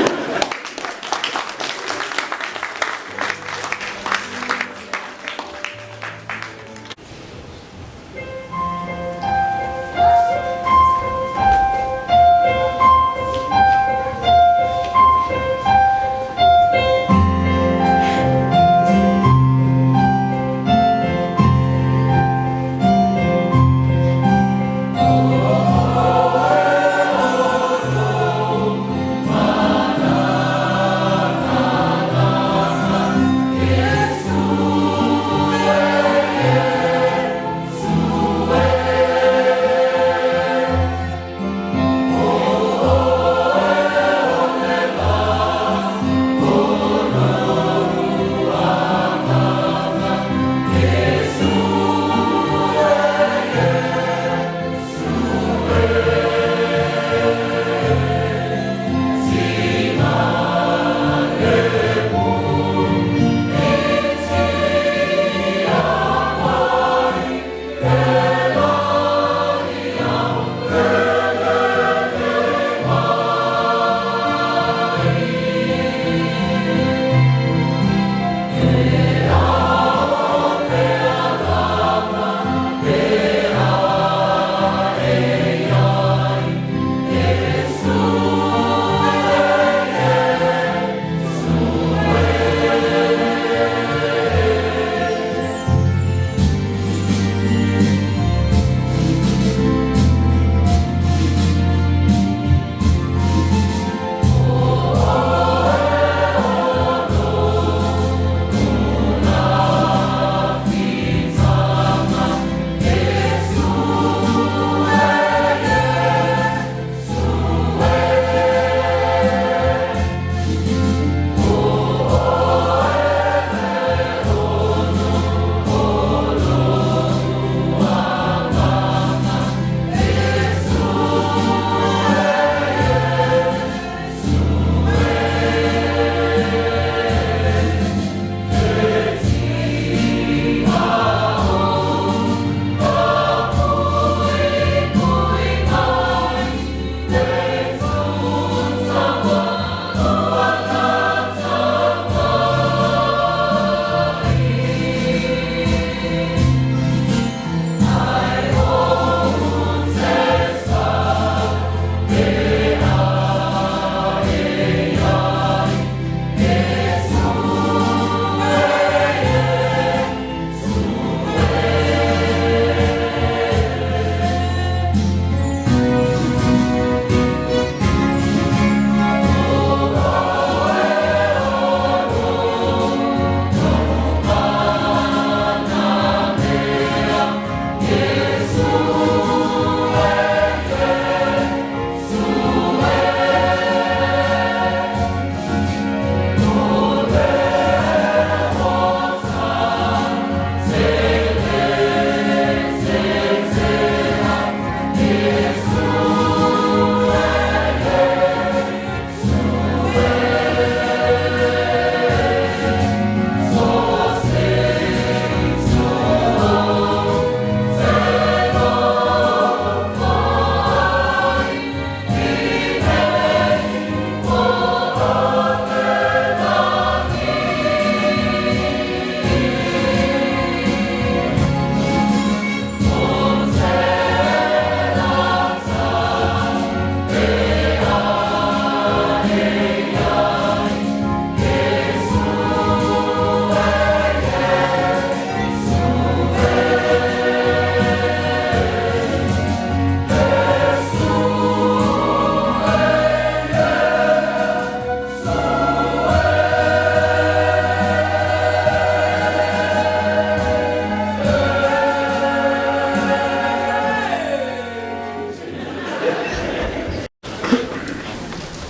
Oh.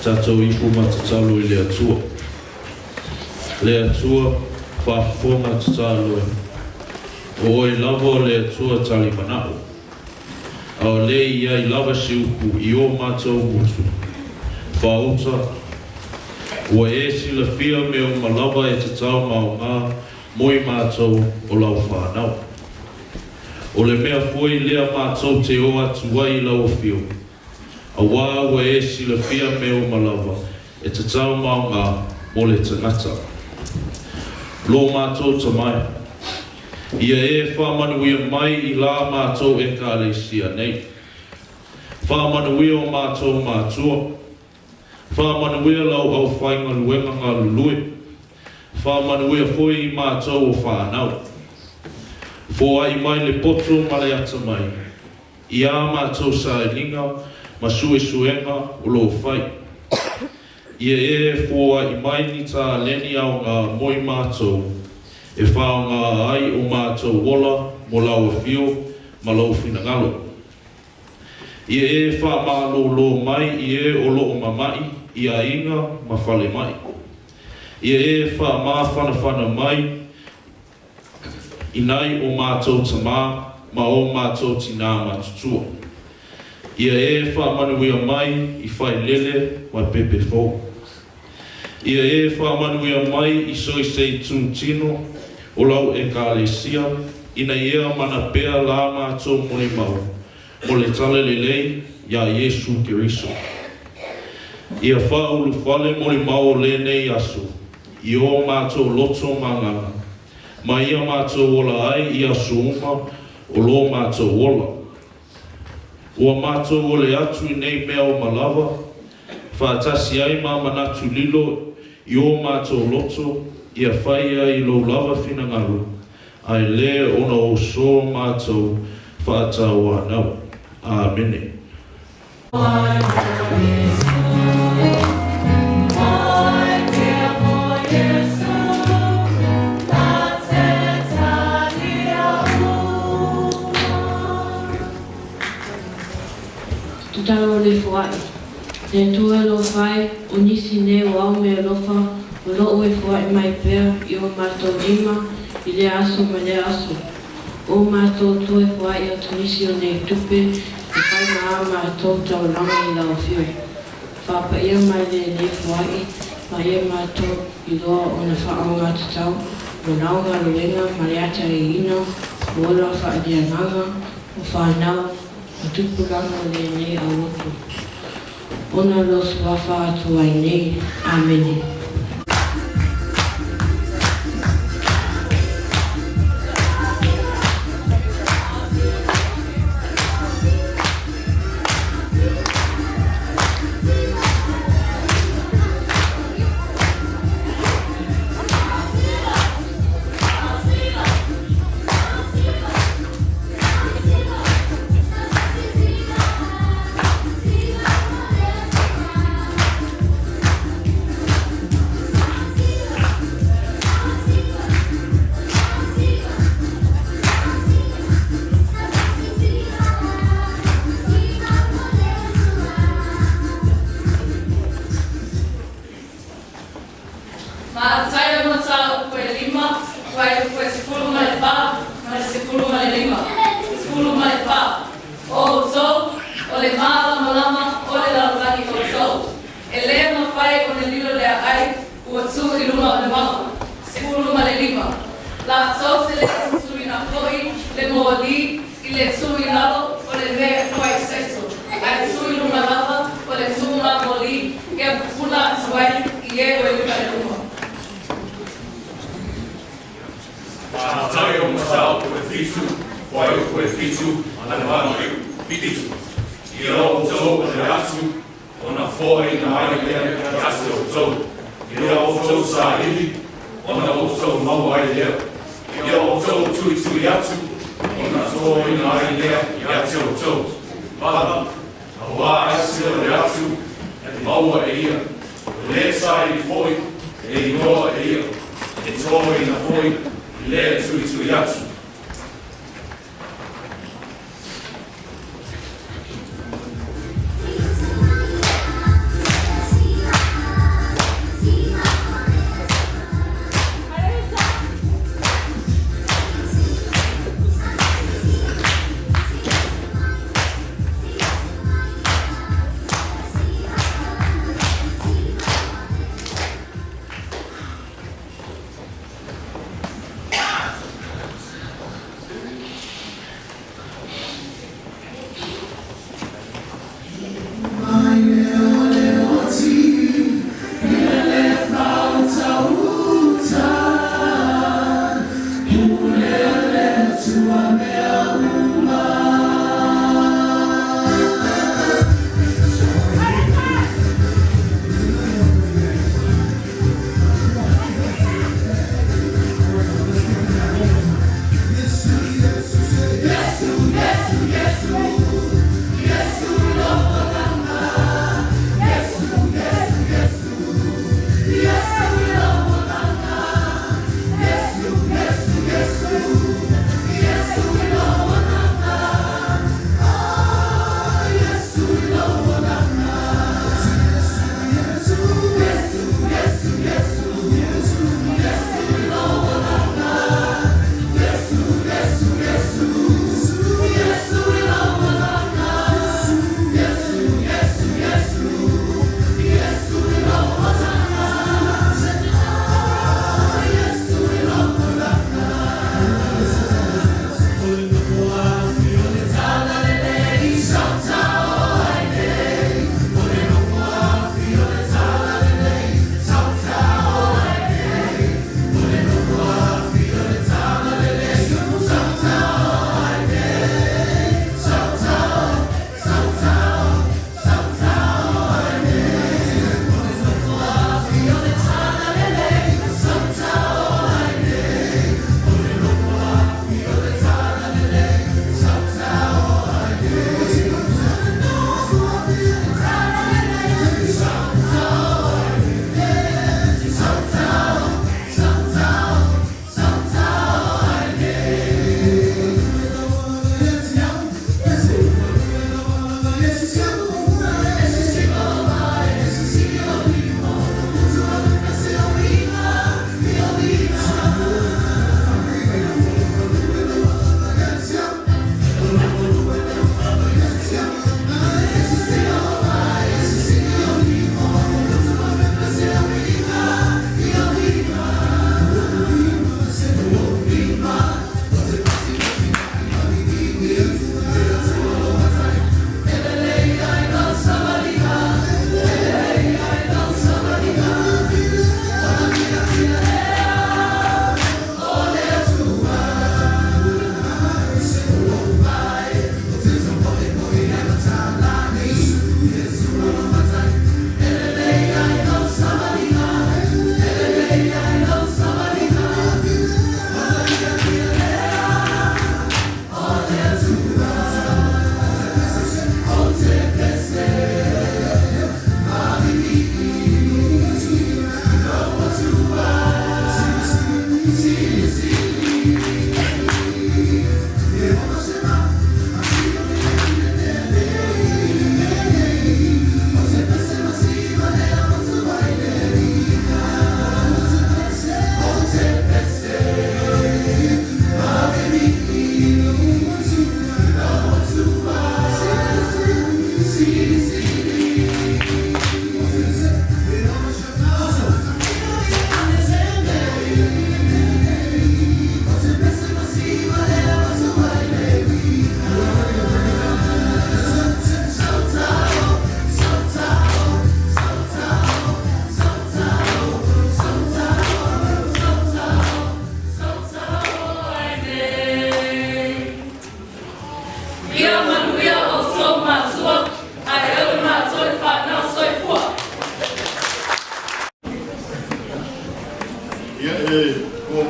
Tatou ifo ma tatalo i le Atua. Le Atua, faafofoga tatalo e. O oe lava o le Atua talimanao. A o le i ai lava se upu i o matou motu. Faauta, ua e silafia mea uma lava e tatau ma aoga mo i matou o lau fanau. O le mea foi lea matou te o atu ai i lau afio, auā ua e silafia mea uma lava e tatau ma aoga mo le tagata. Lo matou Tama e, ia e faamanuia mai i la matou Ekalesia nei. Faamanuia o matou matua. Faamanuia lau aufaigaluega galulue. Faamanuia foi i matou o fanau. Foai mai le poto ma le atamai i ā matou sailiga ma suesuega o lo o fai. Ia e foai mai ni taleni aoga mo i matou e faaaoga ai o matou ola mo lau afio ma lou finagalo. Ia e faamalōlō mai i e o lo o mama'i i aiga ma falema'i. Ia e faamafanafana mai i nai o matou tamā ma o matou tinā matutua. Ia e faamanuia mai i Failele ma Pepefou. Ia e faamanuia mai i so i se itu tino o lau Ekalesia, ina ia mana pea la matou molimau mo le talalelei iā Iesu Keriso. Ia faaulufale molimau o lenei aso i o matou loto ma agaga, ma ia matou ola ai i aso uma o lo matou ola. Ua matou ole atu i nei mea uma lava, faatasi ai ma manatu lilo i o matou loto, ia faia i lou lava finagalo, ae lē ona o so matou faatauanau. Amene. Tatalo o le foai. Le Atua e alofa e, o nisi nei o āu meaalofa o lo o e foai mai pea i o matou lima i lea aso ma lea aso. O matou toe foai atu nisi o nei tupe e fai ma ā matou taulaga i lau Afio. Faapaia mai lenei foai ma ia matou iloa ona faaaogatatau mo lau galuega ma le ataiina o ola faaleagaga o fanau ma tupulaga o lenei auotu. Ona lou Suafa atu ai nei. Amene. Mataio mataupu e lima, fuaiupu e 14 ma le 15. 14. O outou, o le malamalama o le lalolagi outou. E lē mafai ona lilo le aai ua tū i luga o le mauga. 15. Latou te le tutuina foi le moli i le tuu i lalo o le mea e fuaiseto, ae tuu i luga lava o le tuuga moli ia pupula atu ai i e o i faleluma. Mataio mataupu e fitu, fuaiupu e fitu ma le valu, fitu. Ia outou o le atu, ona foaiina ai lea ia te outou. Ia outou saili, ona outou maua ai lea. Ia outou tuitui atu, ona toaina ai lea ia te outou. Vala, auā aise o le atu, e maua e ia. O le saili foi, e igoa e ia. E toaina foi i lea tuitui atu.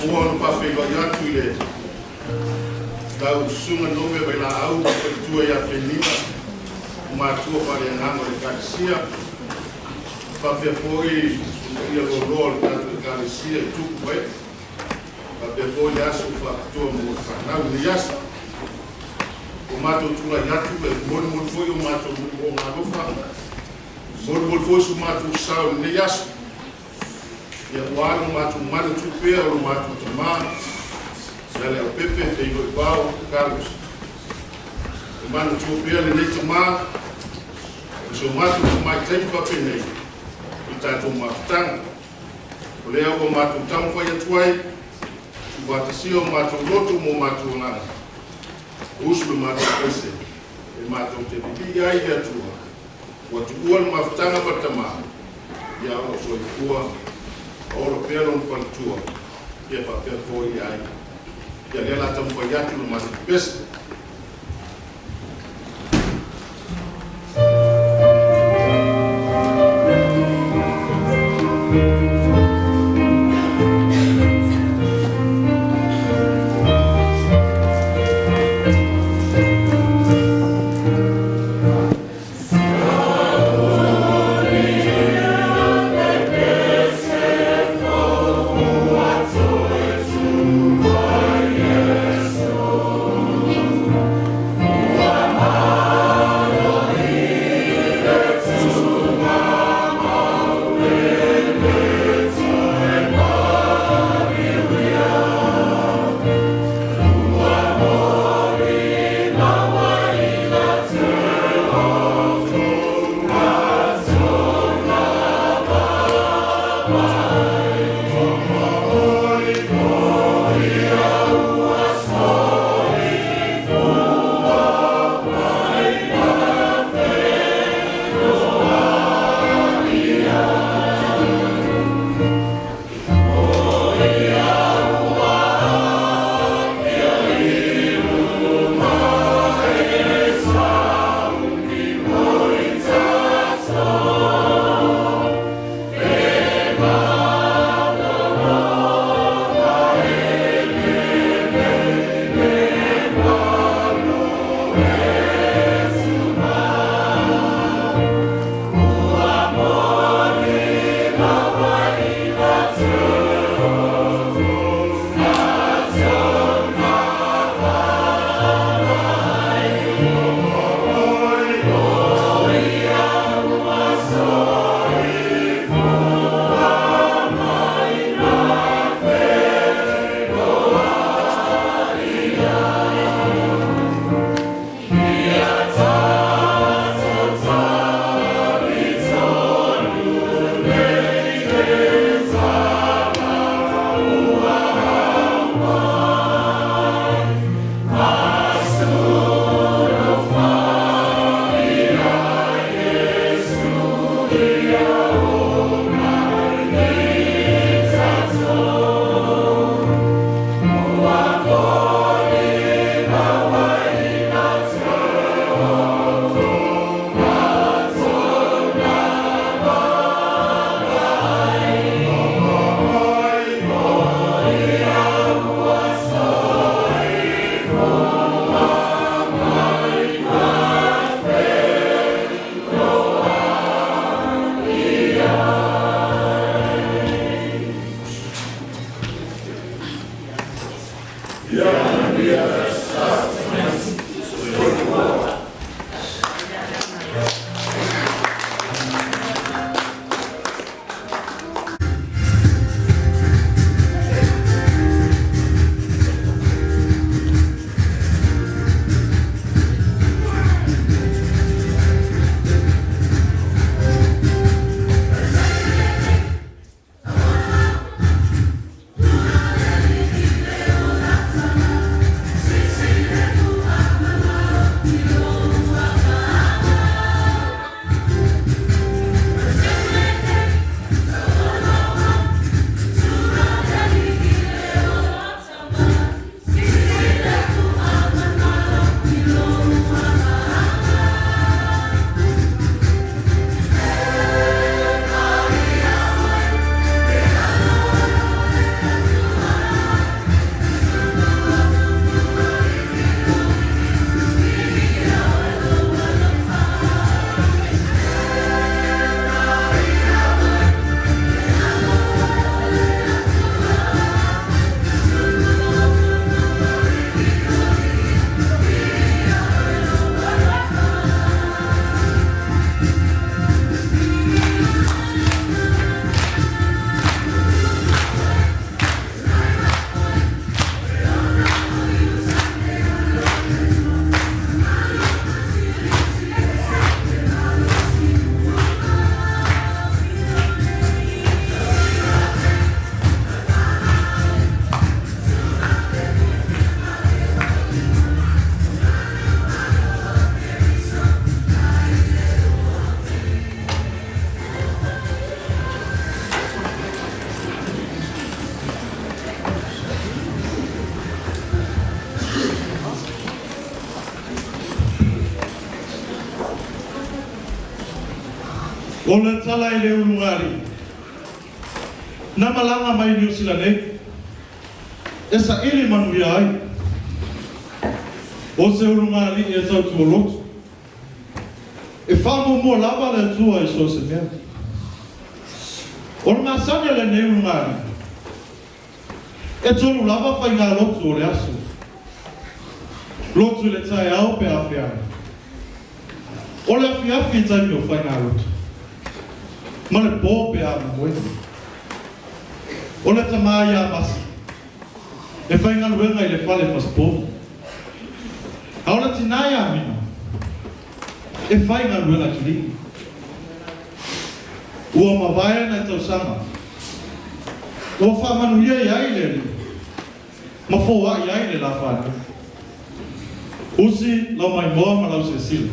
muamua ona faafeiloai atu i le lau susuga Nove Vailaau ma faletua ia Penina, o matua faaleagaga o le Ekalesia, faapea foi le paia loaloa o le tatou Ekalesia i tupu ma ee, faapea foi le aso faapitoa mo le fanau i lenei aso. Ua matou tulai atu e molimoli foi o matou moomooga alofa, molimoli foi so matou sao i lenei aso, ia ua lo matou manatu pea o lo matou tamā ia Leaupepe Feiloi Carlos. E manatua pea lenei tamā o so matou tamaitai faapenei i tatou mafutaga. O lea ua matou taumafai atu ai, tuufaatasia o matou loto ma o matou agaga, usu le matou pese, e matou te vivii ai i le Atua, ua tuua le mafutaga ma le tamā, ia o lo o soifua, ma ola pea lona faletua, ia faapea foi i aiga. Ia lea la taumafai atu le matou pese. Ua O le tala i le ulugalii na malaga mai Niu Sila nei e saili manuia ai. O se ulugalii e tautuolotu. E faamuamua lava le Atua i so o se mea. O le masani a lenei ulugalii, e tolu lava faigalotu o le aso. Lotu i le taeao pe a feagai. O le afiafi i taimi o faigalotu. Ma le po pe a momoe. O le tama ia Masi, e faigaluega i le fale fasipovi. A o le tinā ia Mina, e faigaluega kilini. Ua mavae nai tausaga, ua faamanuia i ai le Alii, ma foai ai le la fanau. Usi lau maimoa ma lau silasila.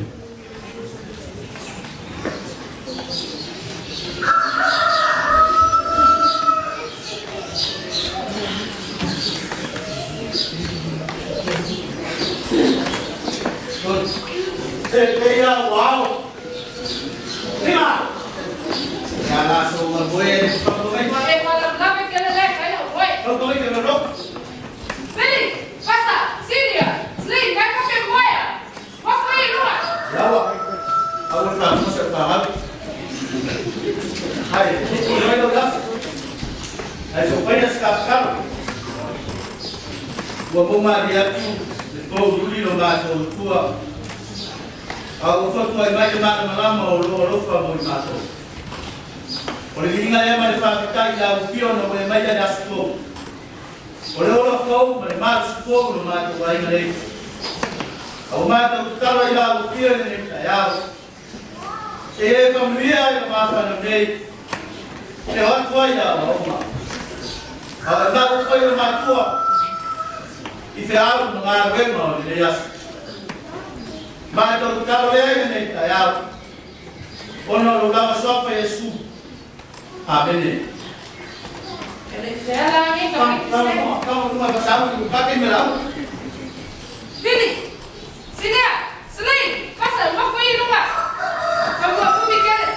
Ua maumalie atu le pouli lo matou Atua, a ua fautuai mai le malamalama o lou alofa mo i matou. O le viiga lea ma le faafetai i lau Afioga na ua e maia i le aso fou. O le ola fou ma le malosi fou lo matou aiga nei. A ua matou tatalo ai i lau Afioga i lenei taeao, seia e faamanuia i le mafanau nei, e o atu ai ia aoaoga. A o e maua foi o matua i feau ma galuega o lenei aso. Matou tatalo lea i lenei taeao, ona o lou lava suafa Iesu. Amene. Vili, Silia, Sili, Fasa, nofo i luga. Ka mua fumi kele.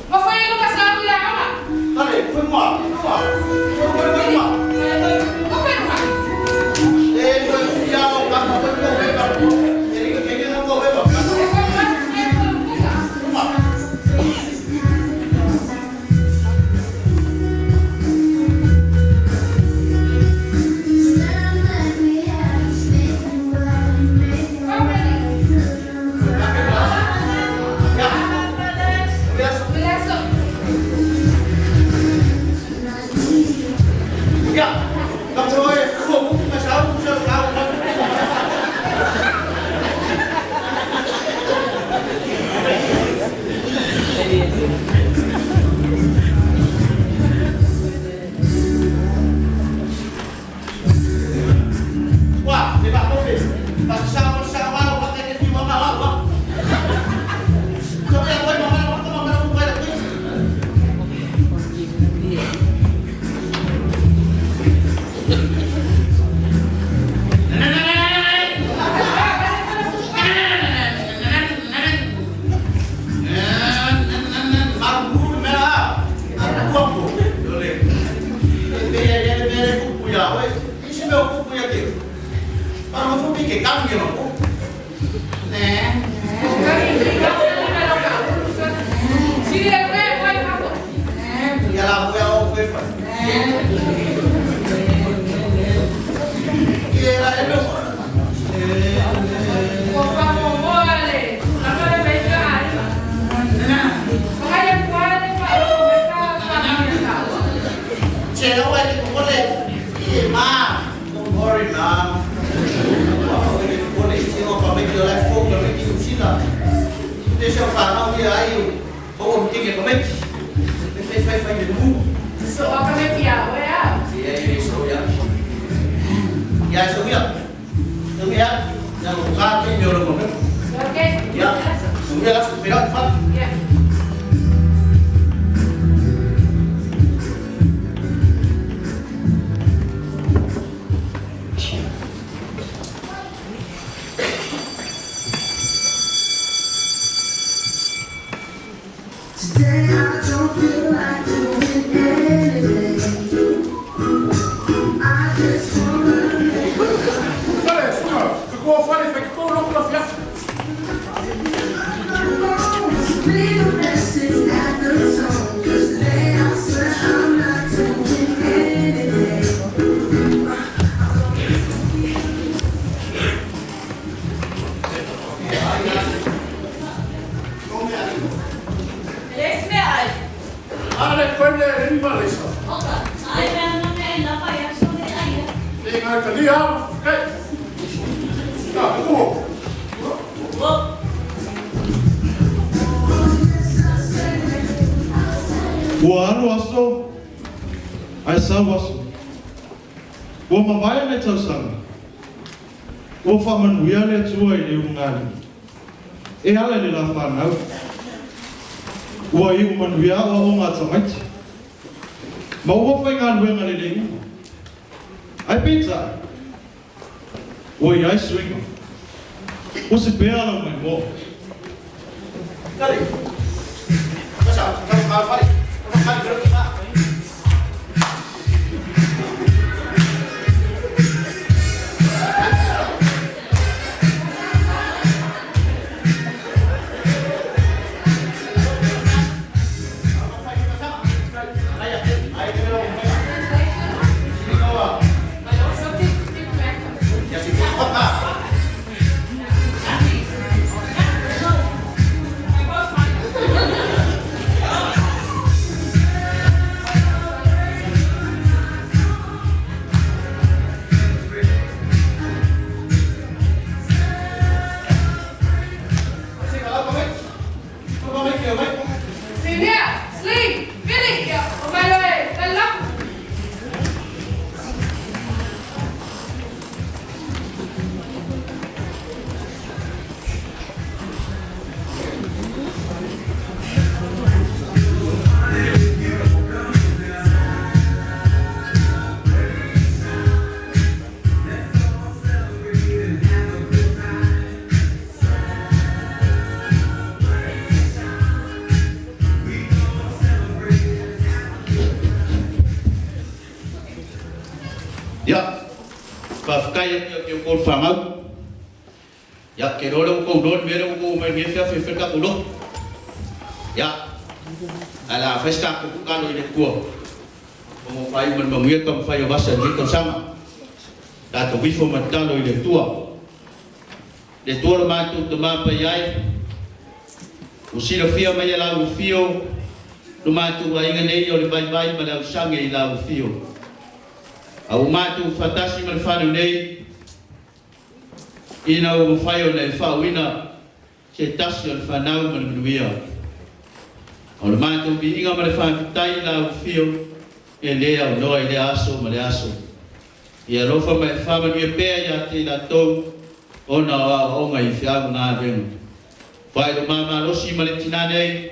Nofo i luga sa au i le aoga. Nofo i luga. Silia, e koe i fafo. Ua faamuamua le tulaga le mai ka aiga. Fai atu ai le faalogo mai ka faamanuia taua. Don't worry, man. So aka me pia oe au. Okay. Yeah. ua fale fai totonu loku afiafi. E le isi mea ai. A le koe mea e lima leisa. Oka, ai mea na mea e lava i aso le ai. Le ngai talia ma whakae. Ka kuo. Ua alu aso, ae sau aso. Ua mavae le tausaga. Ua faamanuia le Atua i le ulugalima. E ala i le la fanau. Ua iu manuia aoaoga a tamaiti. Ma ua faigaluega lelei uma. Ae peitai, ua i ai suiga. Ua se pea lau maimoa. Sinia, Sli, Vili, ia, o mai loa e, tali laku. Ia, faafetai atu ia te outou le fanau. Ia, ke iloa lea ua outou iloa le mea lea ua outou omai ai i lenei afiafi e fai le tatou lotu. Ia, ae o le a fai se tatou tatalo i le Atua ona ua faaiu ma le manuia le taumafai o vasa i lenei tausaga. Tatou ifo ma tatalo i le Atua. Le Atua lo matou Tama Paia e, ua silafia mai e lau afio lo matou aiga nei o le vaivai ma le ausage i lau afio. A ua matou faatasi ma le fale nei, ina ua mafai ona e faauina se tasi o le fanau ma le manuia. O le matou viiga ma le faafetai i lau afio e le aunoa i lea aso ma lea aso. Ia alofa ma e faamanuia pea ia te i latou ona o aoaoga i feau ma galuega. Faailoa malosi ma le tina nei,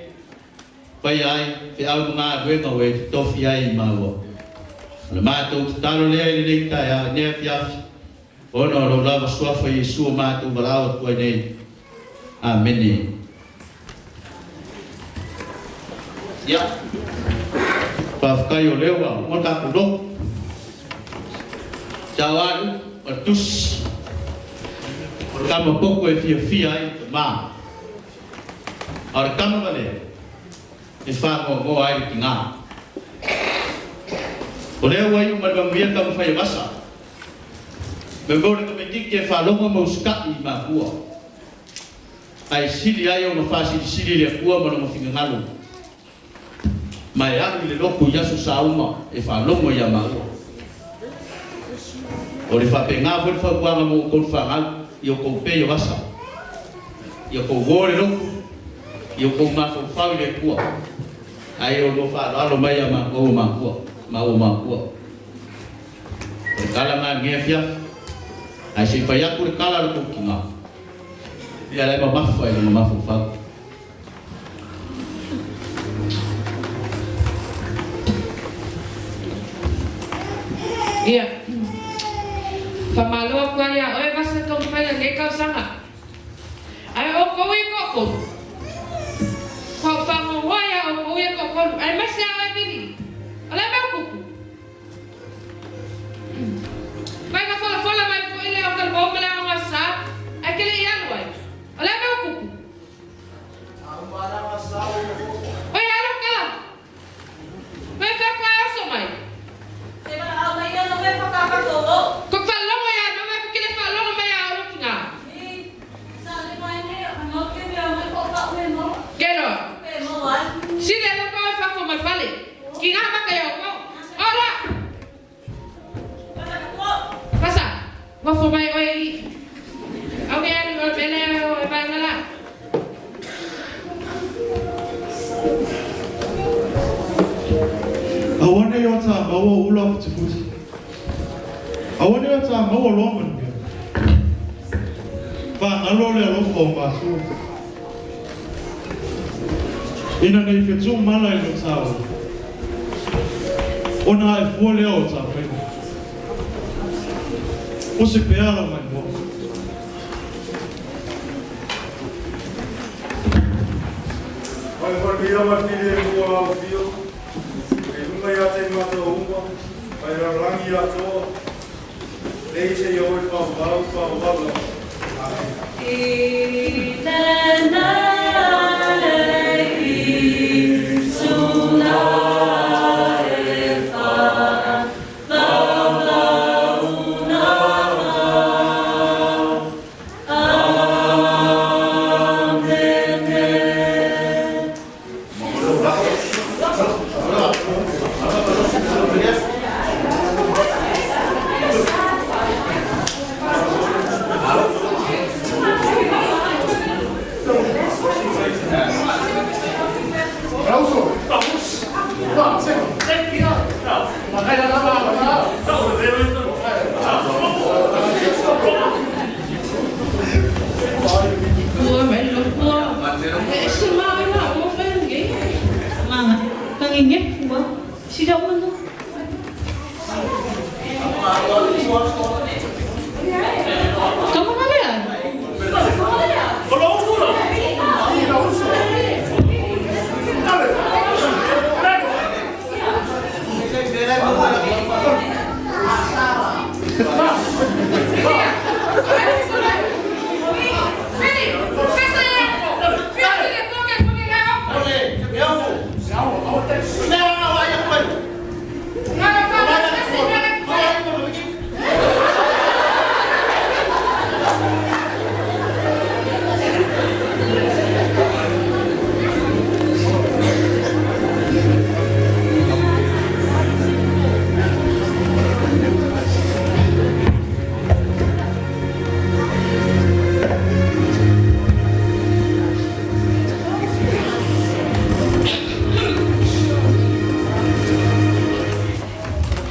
faia ai feau ma galuega ua e totofi ai i maua. O le matou tatalo lea i lenei taeao, i lenei afiafi, ona o lou lava suafa Iesu o matou valaau atu ai nei. Amene. Ia, faafetai o lea ua uma le tatou lotu. Sa o alu o le tusi o le tama poto e fiafia ai le tama. A o le tama valea e faanoanoa ai le tina. O lea ua iu ma le manuia le taumafai a Vasa. Me mo le tamaititi e faalogo ma usitai i makua. Ae sili ai ona faasilisili i le Atua ma lona finagalo, ma e alu i le lotu i aso sa uma e faalogo ia maua. O le faapena foi le fautuaga mo outou le fanau, i outou pei o asa, i outou o le lotu, i outou mafaufau i le Atua, ae o lua faaaloalo mai ia matou o makua, maua makua. O le tala na i lenei afiafi, ae se i fai atu le tala a le tou tina. Ia la e mamafa i lona mafaufau. Ia. Faamalo atu ai iā oe Vasa Taumafai lenei tausaga. Ae o outou ia e toatolu, ua ou faanoanoa iā outou ia e toatolu, aemaise a oe Vili. O le a mea o tupu? Mai na folafola mai foi le Aotalivou ma le Aoga Sa mele o e vaega la. Aua nei o tā maua ula futifuti. Aua nei o tā maua loa manuia. Whāngalo le alofa o mātua. Ina nei whetū mala i lo tāo. Ona e fua lea o tā whaina. O se pea la mai moa. Mai whakamira mai whire e mua lau whio. E lunga ia te mātou uma, mai rarangi ia toa. Nei se i oi whawau, whawala. Amen. Ua mai lo ua. E se mai la o whengi. Manga, kanginge fua. Sida mano. Kamu na lea?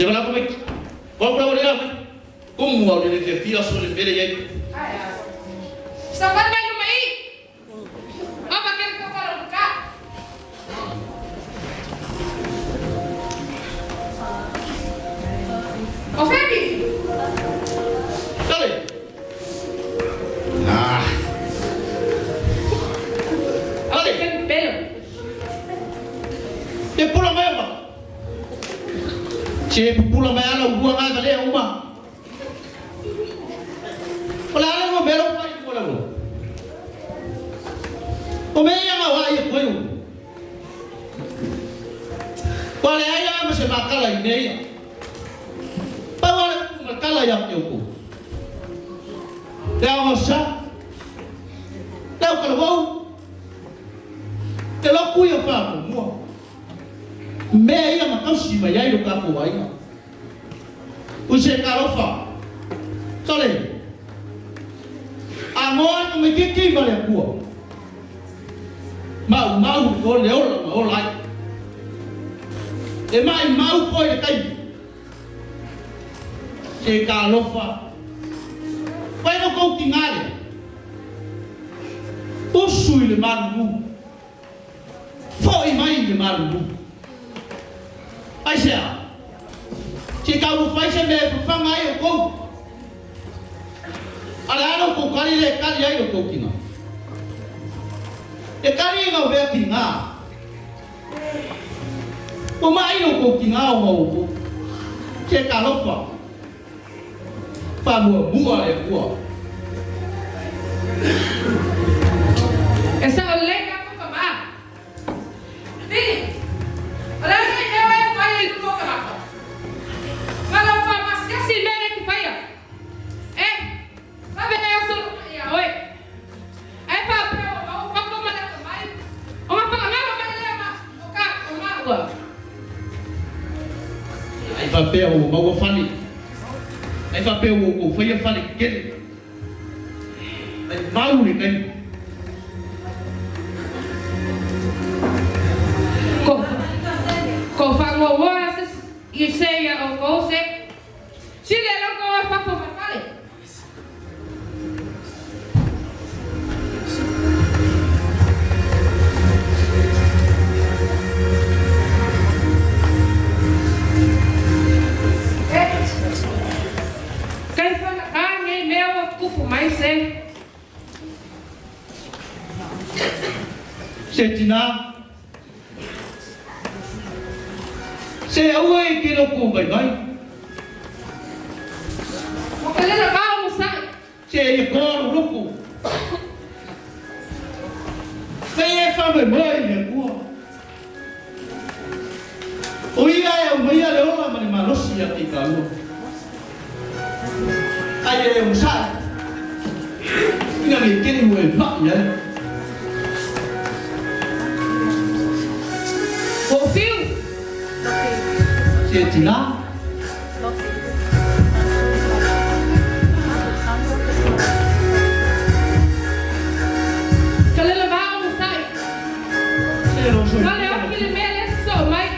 Te wala ko mai. Ko ko le mai. Kumu au le te fia so le mere ye. Sa fai mai luma i. Ama kele ka whara ka. O Femi! Dale. Ah. Ale. Pelo. Te pula mai ma. Che pula mai ala ua ngai vale uma. Ola ale mo mero pai mo la mo. O me ia nga wa ia koe. Wale ai a ma se makala i nei. Pa wale ku makala ia te uku. Te ao sa. Te au kala wau. Te loku ia wha mua. Mea ia makausi mai ai lo ka ko ai. U se karofa. Sole. A ngoa no me kiki ma le kua. Mau mau ko le ola ma ola ai. E mai mau ko le kai. Se kalofa. Pai no kou ki ngale. Usu i le malu. Foi mai le malu. Ai se a. Se kau fai se me whanga ai o kou. Ale ano kou kari le kari ai o kou kinga. E kari ngau vea kinga. O mai o kou kinga o mau kou. Se kalofa. Wha mua mua le kua. E sa o le ka kuka maa. Vini! O le nei mea e whai i lumo ka mako. Ngā wha masiasi mea ki whaia. E, wawe e aso ia oe. E wha peo o mau papa ma le mai. O ma whanga ngaro mai lea ma o ka o maua. Ai wha peo o maua whali. Ai wha peo o kou whaia whali kele. Mai mau le taimi. Ko ko whangoa se i se ia o ko se. Sile lo ko e fafo ma fale. Kai whana ka ngei mea o kupu mai se. Se tina. Se aua e ke loko mai mai. O ka lela ka o sai. Se e koro loko. Se e fa me mai le kua. O ia e o mai le ola ma le malosi ia te kalua. Ai e o sai. Ina me kene mo e pa ia. O fiu. Se tina. Ka lela va o sai. Se lo so. Ka le o ki le mea le so mai.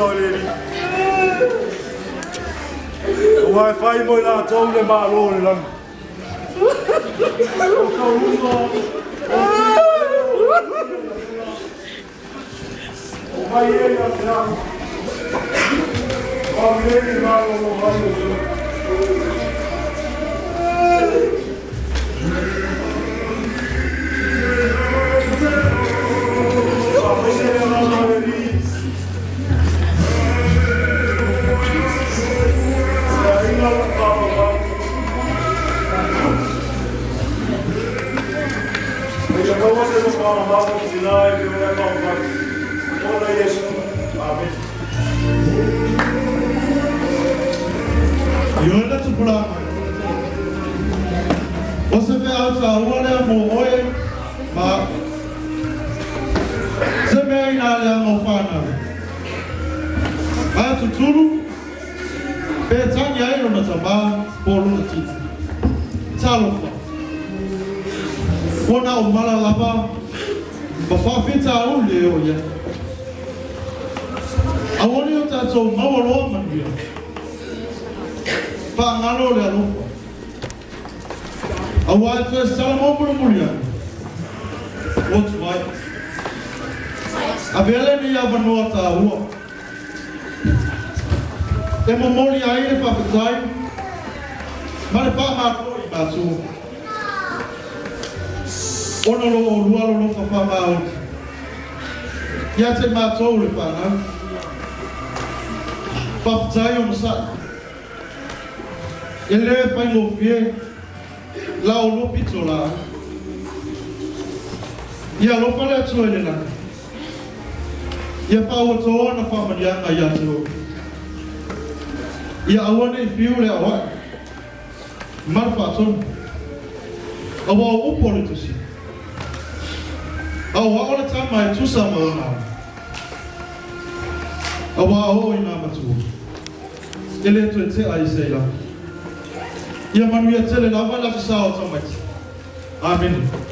agaga o le Alii. Ua e fai mo i latou le Malo o le lagi. O tauuga, o mai e ia te au. Amene i malolo mai o te. Faamaise le agaga o le Alii. Le aiga o le faavavau. Ia maua se nofoaga o tina e le o e faavavau. Ona Iesu. Amen. I oe le tupulaga. O se feau tāua lea mo oe ma se mea ina leaga o whānau. A tutulu, pe tangi ai lona tamā po lona tina. Talofa. Ua na o mala lava, ma faafitauli e o ia. Aua ne o tātou maua loa manuia. Faagalo le alofa. Auā e toe salamo mulimuli ane. Ua tuai. Avea lenei avanoa tāua. E momoli ai le faafetai ma le faamalo i matua. Ona lo olua lolofa faamaoni. Ia te mātou le whanau. Faafetai onosai. E le faigofie la olua pitolaau. Ia alofa le Atua i le lagi. Ia faaauatoa ona faamanuiaga ia te oe. Ia aua ne i fiu le aoai ma le faatonu. Aua o upu o le Tusi, A o ao le tama e tusa ma ona ao. Auā a oo i nā matua, e le toe tea i se ila. Ia manuia tele lava le Aso Sa o tamaiti. Amene.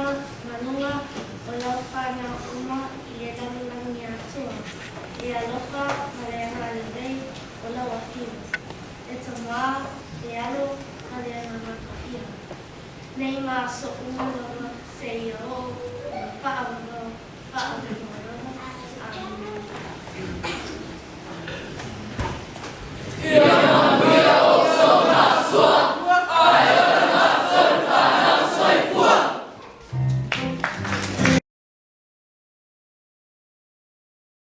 uma ma luga o lau fanau uma i le lalolagi atoa, le alofa ma le agalelei o lau Afioga, le Tamā, le Alo ma le Agaga Paia, nei ma aso uma lava seia oo ona faavavao faavavao lava. Amene.